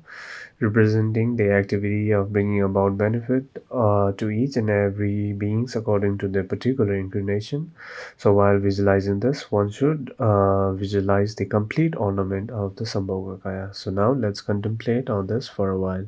representing the activity of bringing about benefit uh, to each and every beings according to their particular inclination. So, while visualizing this, one should uh, visualize the complete ornament of the Sambhogakaya. So, now let's contemplate on this for a while.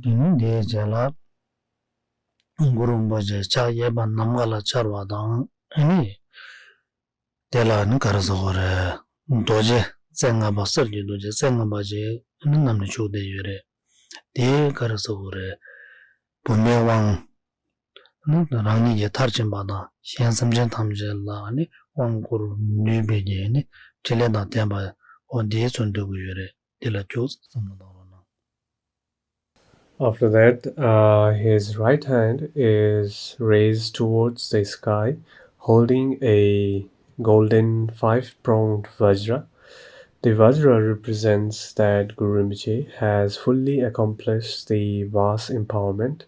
དེ་ནས་དེའི་རྗེས་ལ་གུ་རུ་རིན་པོ་ཆེ་ཕྱག་གཡས་པ་ནམ་མཁའ་ལ་འཕྱར་བ་དང་། ཨ་ནི་དེ་ལ་ནི་ག་རེ་ཟེར་དགོས་རེད། རྡོ་རྗེ་རྩེ་ལྔ་པ། གསེར་གྱི་རྡོ་རྗེ་རྩེ་ལྔ་པ་ཞིག་ནི་བསྣམས་ནས་བཞུགས་བསྡད་ཡོད་རེད། དེ་ག་རེ་ཟེར་དགོས་རེད། བུམ་པའི་དབང་ནི་རང་ཉིད་ཀྱི་མཐར་ཕྱིན་པ་དང་གཞན་སེམས་ཅན་ཐམས་ཅད་ལ་ནི་དབང་བསྐུར་ནུས་པའི་གི་ནི་ཕྲིན་ལས་དང་ལྡན་པ། འོ་འདིའི་ཚུལ་འདོད་ཀྱི་ཡོད་རེད། འདི་ལ་ཁྱོད་བསམ་བློ་བཏང་རོགས་གནང་། After that, uh, his right hand is raised towards the sky, holding a golden five-pronged vajra. The vajra represents that Guru Rinpoche has fully accomplished the vast empowerment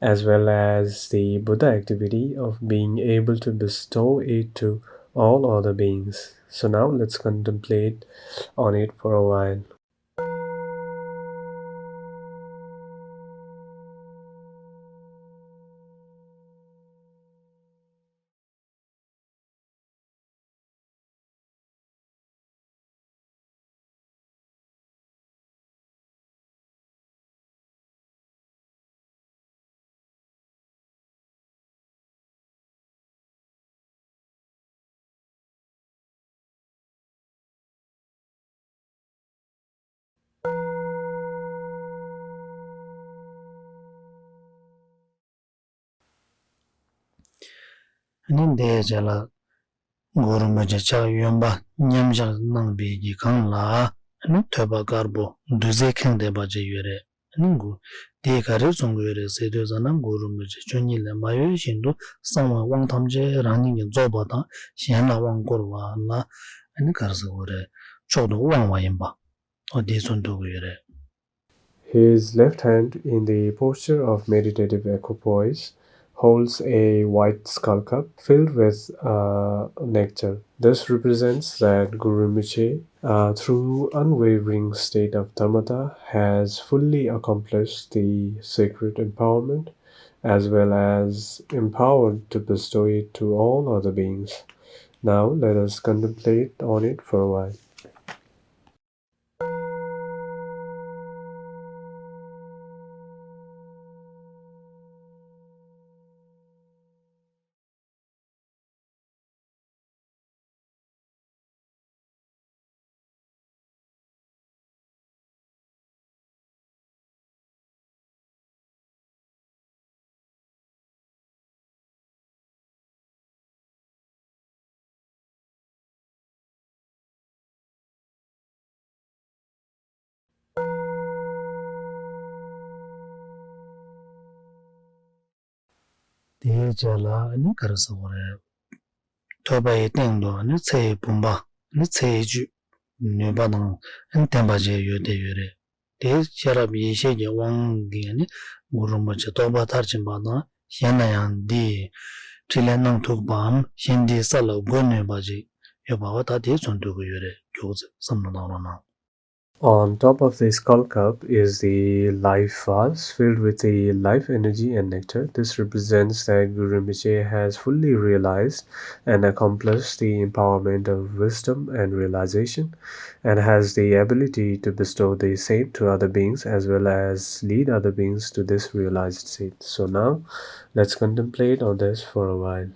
as well as the Buddha activity of being able to bestow it to all other beings. So now let's contemplate on it for a while. ཨ་ནི་དེའི་རྗེས་ལ་གུ་རུ་རིན་པོ་ཆེ་ཕྱག་གཡོན་པ་མཉམ་བཞག་གནང་བའི་གི་སྒང་ལ་ཨ་ནི་ཐོད་པ་དཀར་པོ་བདུད་རྩིས་ཁེངས་བསྡད་པ་ཅིག་ཡོད་རེད། ཨ་ནི་གུ་དེས་ག་རེ་མཚོན་གྱི་ཡོད་རེད་ཟེར་དུས་ཙམ་ན། གུ་རུ་རིན་པོ་ཆེ་ཁྱོད་ཉིད་ལས་མ་གཡོས་བཞིན་དུ་གསང་བའི་དབང་ཐམས་ཅད་རང་ཉིད་ཀྱིས་རྫོགས་པ་དང་གཞན་ལ་དབང་བསྐུར་བ་ལ་ཨ་ནི་ག་རེ་ཟེར་དགོས་རེད། མཆོག་ཏུ་དབང་བ་ཡིན་པ། འོ་དེ་མཚོན་ཐུབ་ཀྱི་ཡོད་རེད། His left hand in the posture of meditative equipoise holds a white skull cup filled with uh, nectar. This represents that Guru Rinpoche, uh, through unwavering state of dharmata, has fully accomplished the sacred empowerment as well as empowered to bestow it to all other beings. Now let us contemplate on it for a while. དེའི་རྗེས་ལ་ནི་ག་རེ་ཟེར་དགོས་རེད། ཐོད་པ་ཡི་སྟེང་དུ་ནི་ཚེ་ཡི་བུམ་པ་ནི་ཚེ་ཡི་བཅུད་ནུས་པ་དང་ལྡན་པ་ཅིག་ཡོད་བསྡད་ཡོད་རེད། དེ་ཤེས་རབ་ཡེ་ཤེས་ཀྱི་དབང་གིས་ནི་གུ་རུ་རིན་པོ་ཆེ་རྟོགས་པ་མཐར་ཕྱིན་པ་དང་གཞན་ལ་ཡང་འདིའི་ཕྲིན་ལས་གནང་ཐུབ་པའམ་གཞན་འདིའི་ས་ལ་འགོད་ནུས་པ་ཅིག་ཡོད་པ་བ་ད་དེ་མཚོན་ཐུབ་ཀྱི་ཡོད་རེད། མགྱོགས་ཙམ་བསམ་བློ་གཏོང་རོགས་གནང་། On top of the skull cup is the life vase filled with the life energy and nectar. This represents that Guru Rinpoche has fully realized and accomplished the empowerment of wisdom and realization, and has the ability to bestow the same to other beings as well as lead other beings to this realized state. So now, let's contemplate on this for a while.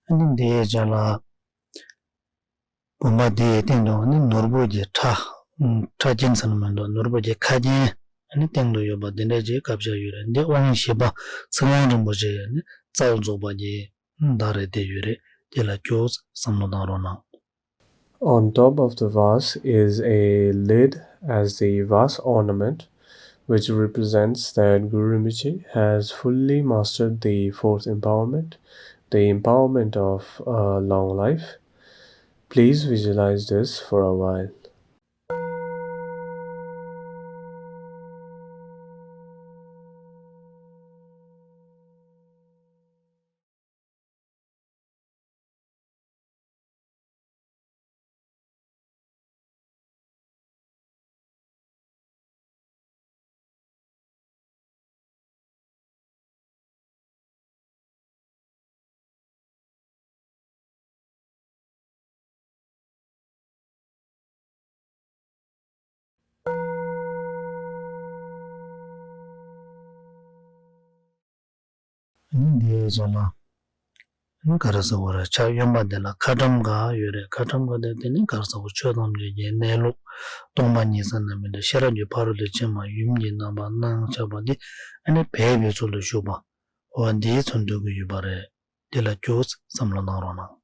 ཨ་ནི་འདིའི་རྗེས་ལ་བུམ་པ་འདིའི་སྟེང་དུ་ནི་ནོར་བུ་གྱི་ཕྲ་ཕྲ་རྒྱན་ཟེར་ན་མི་འདུག་ནོར་བུ་གྱི་ཁ་རྒྱན་ཨ་ནི་སྟེང་དུ་ཡོད་པ་འདི་འདྲ་ཅིག་བཀའ་བཞག་ཡོད་རེད། འདི་དབང་བཞི་པ་ཚིག་དབང་རིན་པོ་ཆེ་ནི་རྩ་བ་རྫོགས་པ་གྱི་བརྡ་རེད་དེ་ཡོད་རེད། དེ་ལ་ཁྱོད་བསམ་བློ་བཏང་རོགས་གནང་། On top of the vase is a lid as the vase ornament, which represents that Guru Rinpoche has fully mastered the fourth empowerment, the empowerment of a long life. Please visualize this for a while. ཨ་ནི་འདིའི་རྗེས་ལ་ཨ་ནི་ག་རེ་ཟེར་དགོས་རེད། ཕྱག་གཡོན་པ་འདི་ལ་ཁ་ཊྭཱཾ་ག་ཡོད་རེད། ཁ་ཊྭཱཾ་ག་དེ་དེ་ནི་ག་རེ་ཟེར་དགོས། ཆོས་ཐམས་ཅད་ཀྱི་གནས་ལུགས་སྟོང་པ་ཉིད་ཟེར་ན་མི་འདྲ། ཤེས་རབ་ཀྱི་ཕ་རོལ་ཏུ་ཕྱིན་པ་ཡུམ་གྱི་རྣམ་པར་སྣང་ཆགས་པ་འདི་ཨ་ནི་སྦས་པའི་ཚུལ་དུ་བཞུགས་པ། འོ་འདིའི་ཚུལ་འདོད་ཀྱི་ཡོད་པ་རེད། དེ་ལ་ཁྱོད་བསམ་བློ་བཏང་རོགས་གནང་།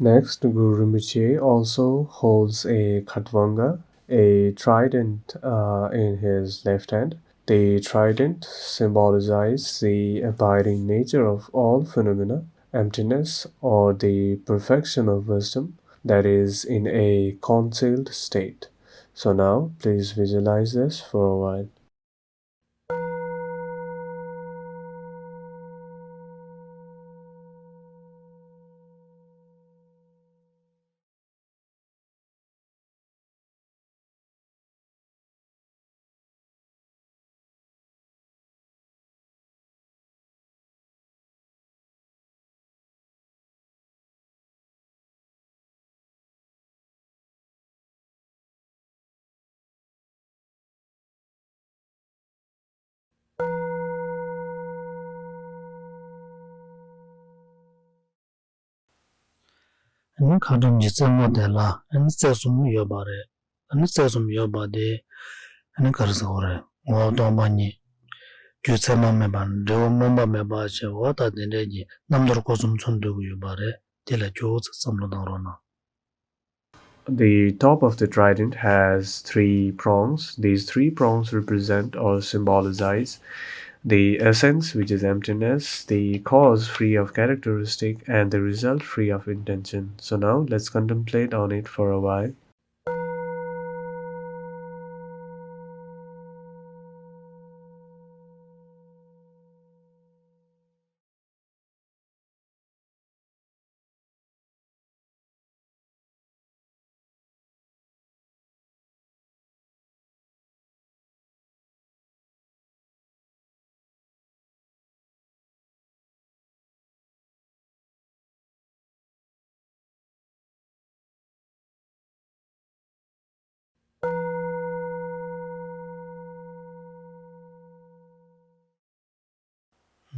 Next, Guru Rinpoche also holds a Khatvanga, a trident, uh, in his left hand. The trident symbolizes the abiding nature of all phenomena, emptiness, or the perfection of wisdom that is in a concealed state. So now, please visualize this for a while. ཨ་ནི་ཁ་ཊྭཱཾ་གྱི་རྩེ་མོ་དེ་ལ་ཨ་ནི་རྩེ་གསུམ་ཡོད་པ་རེད། ཨ་ནི་རྩེ་གསུམ་ཡོད་པ་དེ་ཨ་ནི་ག་རེ་ཟེར་དགོས་རེད། ངོ་བོ་སྟོང་པ་ཉིད། རྒྱུ་མཚན་མ་མེད་པ། འབྲས་བུ་སྨོན་པ་མེད་པ་ཞེས་འོ་ད་དེ་འདྲས་ཀྱི་རྣམ་ཐར་སྐོར་གསུམ་མཚོན་འདོད་ཀྱི་ཡོད་པ་རེད། དེ་ལ་ཁྱོད་ཚོ་བསམ་བློ་བཏང་རོགས་གནང་། The top of the trident has three prongs. These three prongs represent or symbolize the essence, which is emptiness, the cause free of characteristic, and the result free of intention. So now let's contemplate on it for a while.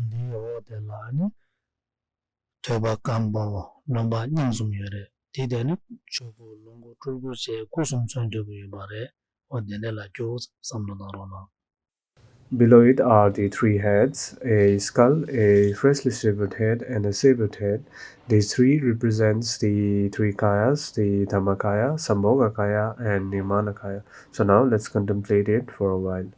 འདིའི་འོག་དེ་ལ་ནི་ཐོད་པ་སྐམ་པོ་རློན་པ་རྙིང་གསུམ་ཡོད་རེད། དེ་དེ་ནི་ཆོས་སྐུ་ལོངས་སྐུ་སྤྲུལ་སྐུ་བཅས་སྐུ་གསུམ་མཚོན་འདོད་ཀྱི་ཡོད་པ་རེད། འོ་དེ་འདྲ་ལ་ཁྱོད་བསམ་བློ་བཏང་རོགས་གནང་། Below it are the three heads, a skull, a freshly shaven head, and a shaven head. These three represents the three kayas, the Dhammakaya, Sambhogakaya, and Nirmanakaya. So now let's contemplate it for a while.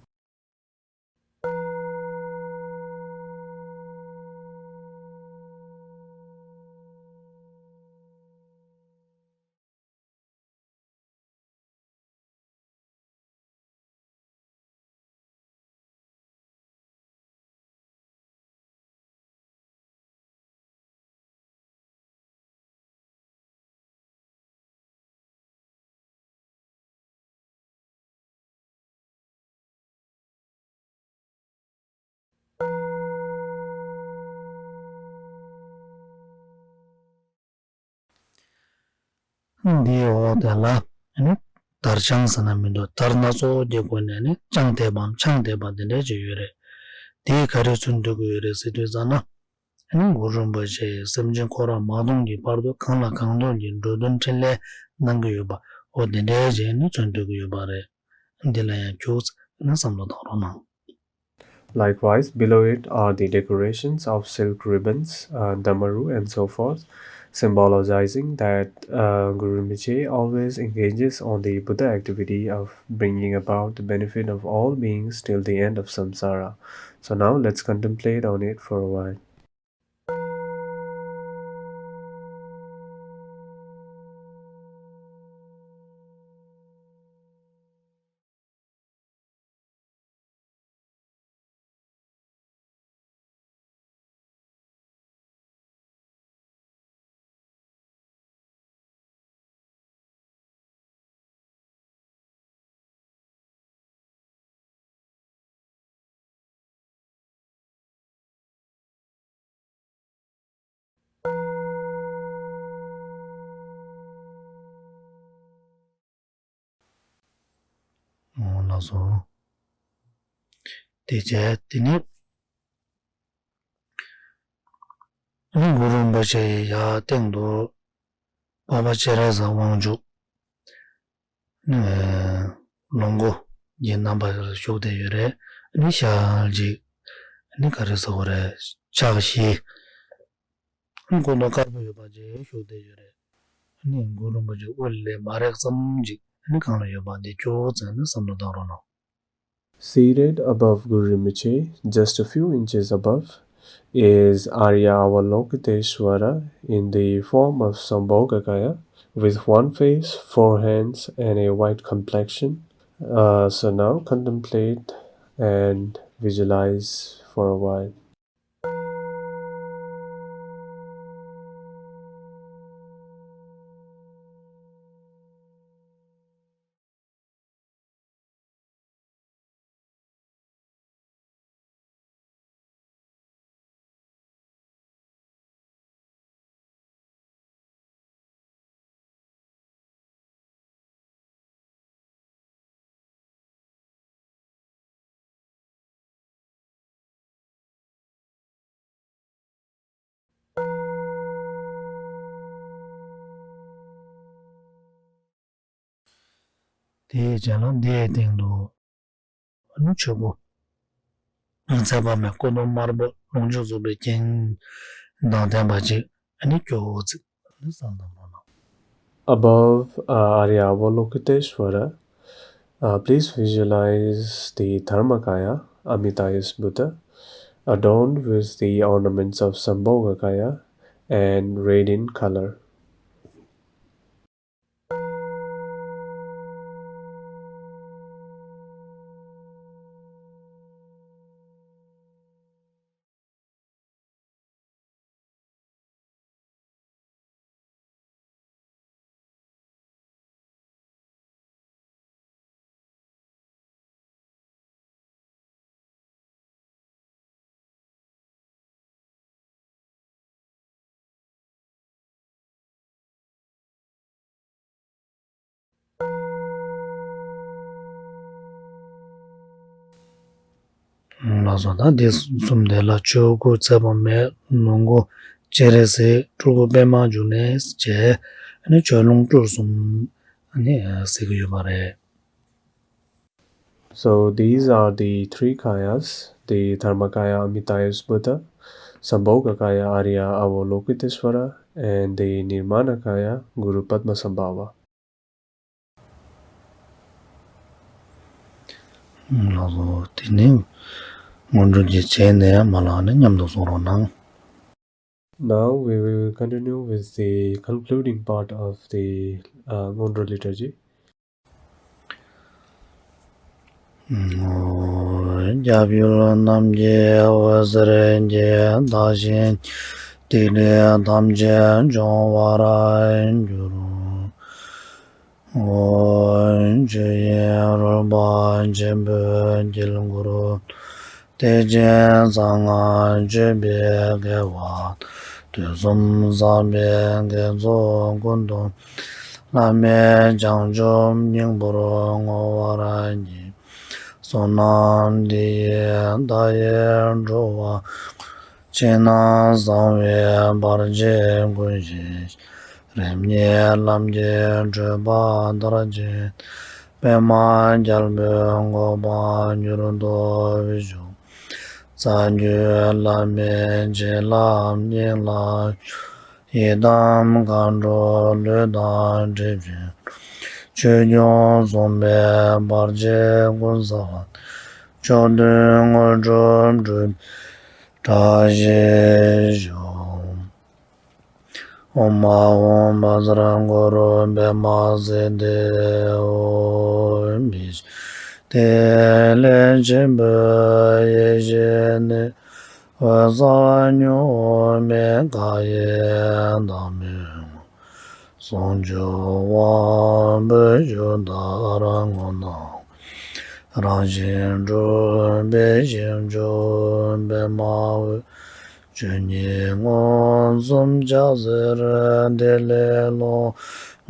འདིའི་འོག་དེ་ལ་ནི་དར་དཔྱང་ཟེར་ན་མི་འདུག་དར་སྣ་ཚོགས་ཀྱི་སྒོ་ནས་ནི་དཔྱང་འདེབས་པའམ་ཆང་འདེབས་པ་འདི་འདྲ་ཅིག་ཡོད་རེད། དེས་ག་རེ་མཚོན་འདོད་ཀྱི་ཡོད་རེད་ཟེར་དུས་ཙམ་ན། ཨ་ནི་གུ་རུ་རིན་པོ་ཆེ་སེམས་ཅན་འཁོར་བ་མ་སྟོངས་ཀྱི་བར་དུ་གང་ལ་གང་འདུལ་གྱི་འགྲོ་དོན་འཕྲིན་ལས་གནང་གི་ཡོད་པ། འོ་དེ་འདྲའི་རྗེས་ནི་མཚོན་ཐུབ་ཀྱི་ཡོད་པ་རེད། འདི་ལ་ཡང་ཁྱུག་ཙམ་ནི་བསམ་བློ་བཏང་རོགས་གནང་། Likewise, below it are the decorations of silk ribbons, uh, damaru, and so forth, symbolizing that uh, Guru Rinpoche always engages on the Buddha activity of bringing about the benefit of all beings till the end of samsara. So now let's contemplate on it for a while. ལགས་སོ། དེ་བྱས་དེ་ནི་གུ་རུ་རིན་པོ་ཆེ་ཡི་ཡར་སྟེང་དུ་འཕགས་པ་སྤྱན་རས་གཟིགས་དབང་ཕྱུག་ལོངས་སྐུ་གི་རྣམ་པར་བཞུགས་བསྡད་ཡོད་རེད། ཨ་ནི་ཞལ་གཅིག་ཨ་ནི་ག་རེ་ཟེར་དགོས་རེད། ཕྱག་བཞི། ཨ་ནི་སྐུ་མདོག་དཀར་པོ་ཡོད་པ་ཅིག་བཞུགས་བསྡད་ཡོད་རེད། ཨ་ནི་གུ་རུ་རིན་པོ་ཆེ་དབུ་ལས་མར་རེག་ཙམ་ཅིག་ཨ་ནི་གང་ལ་ཡོད་པ་འདི་ཁྱུག་ཙམ་ནི་བསམ་བློ་བཏང་རོགས་གནང་། Seated above Guru Rinpoche, just a few inches above, is Arya Avalokiteshvara in the form of Sambhogakaya, with one face, four hands, and a white complexion. Uh, so now contemplate and visualize for a while. དེའི་རྗེས་ལ་འདིའི་སྟེང་དུ་ཨ་ནི་ཆོས་སྐུ་ཚེ་དཔག་མེད་སྐུ་གདུང་དམར་པོ་ལོངས་སྤྱོད་རྫོགས་པའི་རྒྱན་དང་ལྡན་པ་ཅིག་ཨ་ནི་སྐྱོ་བོ་ཅིག་ཨ་ནི་བསམ་བློ་བཏང་རོགས་གནང་། Above uh, Arya Avalokiteshvara, uh, please visualize the Dharmakaya, Amittayus Buddha, adorned with the ornaments of Sambhogakaya and red in color. ལགས་སོ། ད་འདི་གསུམ་དེ་ལ་ཆོས་སྐུ་ཚེ་དཔག་མེད་ལོངས་སྐུ་སྤྱན་རས་གཟིགས་སྤྲུལ་སྐུ་པདྨ་འབྱུང་གནས་བཅས་ཨ་ནི་ཆོས་ལོངས་སྤྲུལ་གསུམ་ཨ་ནི་ཟེར་གྱི་ཡོད་པ་རེད། So these are the three kayas, the Dharmakaya Amittayus Buddha, Sambhogakaya Arya Avalokiteshvara, and the Nirmanakaya Guru Padmasambhava. ལགས་སོ། དེ་ནི་སྔོན་འགྲོ་གི་བྱས་ནས་མ་ལགས་ནས་མཉམ་དུ་གསུང་རོགས་གནང་། Now we will continue with the concluding part of the uh, Ngondro liturgy. སྐྱབས་ཡུལ་རྣམས་ཀྱི་འོད་ཟེར་གྱིས། བདག་གཞན་ཐིག་ལེ་ཐམས་ཅད་སྦྱོང་བར་འགྱུར། ཆོས་དབྱིངས་རོལ་པ་ཆེན་པོའི་དཀྱིལ་འཁོར། ཐེག་ཆེན་གསང་སྔགས་སྤྱོད་པའི་དགེ་བ། དུས་གསུམ་བསགས་པའི་དགེ་ཚོགས་ཀུན་ཏུ། བླ་མེད་བྱང་ཆུབ་སྙིང་པོར་བསྔོ་བར་བགྱི། བསོད་ནམས་འདི་ཡིས་བདག་ཡི་འགྲོ་བ་ཀུན། ཕྱི་ནང་གསང་བའི་བར་ཆད་ཀུན་ཞི་ཞིང་། རིམ་གཉིས་ལམ་གྱི་འཁྲུལ་པ་མཐར་ཕྱིན། པདྨ་རྒྱལ་པོའི་གོ་འཕང་མྱུར་ཐོབ་ཤོག། རྩ་བརྒྱུད་བླ་མའི་བྱིན་རླབས་སྙིང་ལ་ཡིད་དམ་མཁའ་འགྲོ་ལུས་དང་འདྲེས་པའི། ཆོས་སྐྱོང་སྲུང་མའི་བར་ཆད་ཀུན་སེལ་བ། མཆོག་ཐུན་དངོས་གྲུབ་འགྲུབ་པའི་བཀྲ་ཤིས་ཤོག། ཨོཾ་ཨཱཿཧཱུྃ་བཛྲ་གུ་རུ་པདྨ་སིདྡྷི་ཧཱུྃ། མི་ཤིགས་ཏེ་ལས་ཆེན་པོའི་ཡེ་ཤེས་ནི། འོད་གསལ་གཉུག་མའི་མཁའ་ཡི་མཐའ་མི་མངོན། ཟུང་འཇུག་དབང་པོའི་ཆུ་ལྟར་ངོ་ན། རང་བཞིན་གྲུབ་པའི་ཞིང་མཆོག་པདྨ་འོད། ཆོས་ཉིད་མངོན་སུམ་ཕྱག་འཚལ་དེ་ལས་ཀློང་།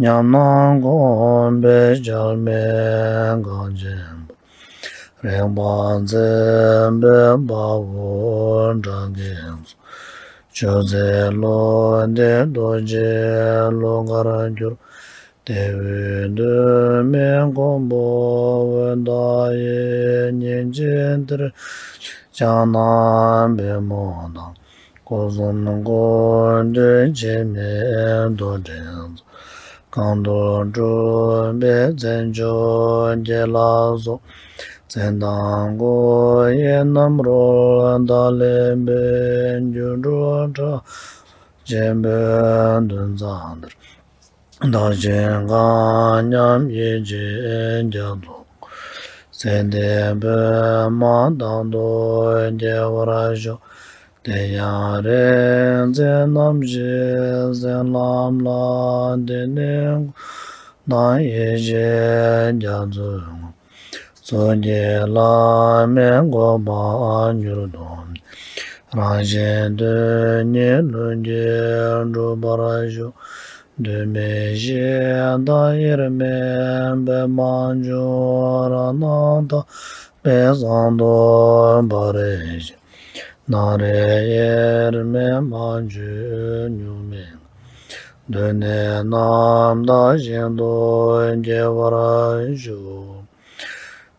ཉམས་སྣང་སྒོམ་པའི་ཆགས་མེད་གངས་ཅན་པ། རིག་པ་འཛིན་པའི་དཔའ་བོ་སྒྲ་སྐད་སོགས། ཆོས་མཛད་བློ་འདས་རྡོ་རྗེ་གླུ་གར་གྱུར། དེ་བས་གདོད་མའི་མགོན་པོ་འོད་མཐའ་ཡས། སྙིང་རྗེའི་གཏེར་ཕྱག་ན་པདྨོ་དང་། སྐུ་གསུམ་ཀུན་འདུས་འཆི་མེད་རྡོར་དྲིལ་མཚོན། གང་འདུལ་སྤྲུལ་པའི་མཚན་མཆོག་བརྒྱད་ལ་སོགས། མཚན་དང་སྐུ་ཡི་རྣམ་རོལ་བདག་ལེན་པའི། སྒྱུ་འཕྲུལ་དྲ་བ་ཆེན་པོའི་མདུན་ཕྱག་འཚལ། བདག་གཞན་གང་མཉམ་ཡིད་ཆེས་རྒྱ་མཚོ་ཀུན། ཚེ་འདིའི་བོད་དམག་དང་དུ་སྐྱེ་བར་ཤོག། དེ་ཡང་རིག་འཛིན་རྣམ་བཞིའི་གཟིམ་ལམ་ལ། དེང་ནས་འགོ་བོ་དང་ཡེ་ཤེས་རྒྱ་མཚོའི་ངོ་བོ། ཚོགས་ཀྱི་བླ་མའི་གོ་འཕང་མྱུར་ཐོབ་ནས། རང་གཞན་དོན་གཉིས་ལྷུན་གྱིས་འགྲུབ་པར་ཤོག། གདོད་མའི་གཞི་བདག་དབྱེར་མེད་པདྨ་འབྱུང་། རང་སྣང་དག་པའི་གསང་རྡོར་སྤ་རི་བཞིན། སྣང་རིག་དབྱེར་མེད་མ་བཅོས་གཉུག་མའི་ངང་། གདོད་ནས་རྣམ་དག་ཞིང་དུ་སྐྱེ་བར་ཤོག།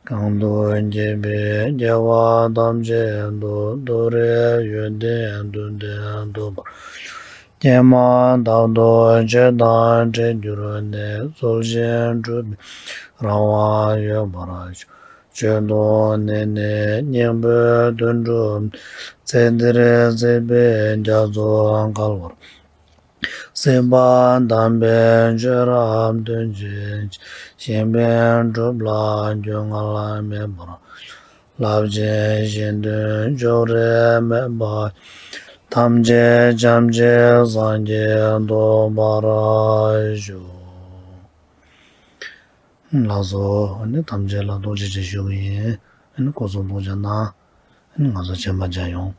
གང་དུ་སྐྱེས་པའི་སྐྱེ་བ་ཐམས་ཅད་དུ། ཏུ་རེ་ཡོན་ཏན་དུ་ལྡན་ཐོབ་པར་ཤོག། སྐྱེས་མ་ཐག་ཏུ་ཆོས་དང་འཕྲད་གྱུར་ནས། ཚུལ་བཞིན་སྒྲུབ་པའི་རང་དབང་ཡོད་པར་ཤོག། ཆོས་དུ་གནས་ནས་སྙིང་པོའི་དོན་གྲུབ། ཚེ་འདིར་སྲིད་པའི་རྒྱ་མཚོ་བརྒལ་བར། སྲིད་པ་དམ་པའི་ཆོས་རབ་སྟོན་བྱེད་ཅིང་། གཞན་ཕན་སྒྲུབ་ལ་རྒྱུས་མངའ་མེད་པར། རླབས་ཆེན་གཞན་དོན་ཕྱོགས་རིས་མེད་པ། ཐམས་ཅད་ཐམས་ཅད་སངས་རྒྱས་ཐོབ་པར་ཤོག། ལགས་སོ། ཨ་ནི་ཐམས་ཅད་ལ་ཐུགས་རྗེ་ཆེ་ཞུ་གི་ཡིན། ཨ་ནི་སྐུ་གཟུགས་ཐུགས་རྗེ་གནང་། ཨ་ནི་ང་ཚོ་རྗེས་མ་མཇལ་ཡོང་།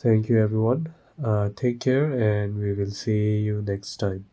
Thank you, everyone. Uh, take care, and we will see you next time.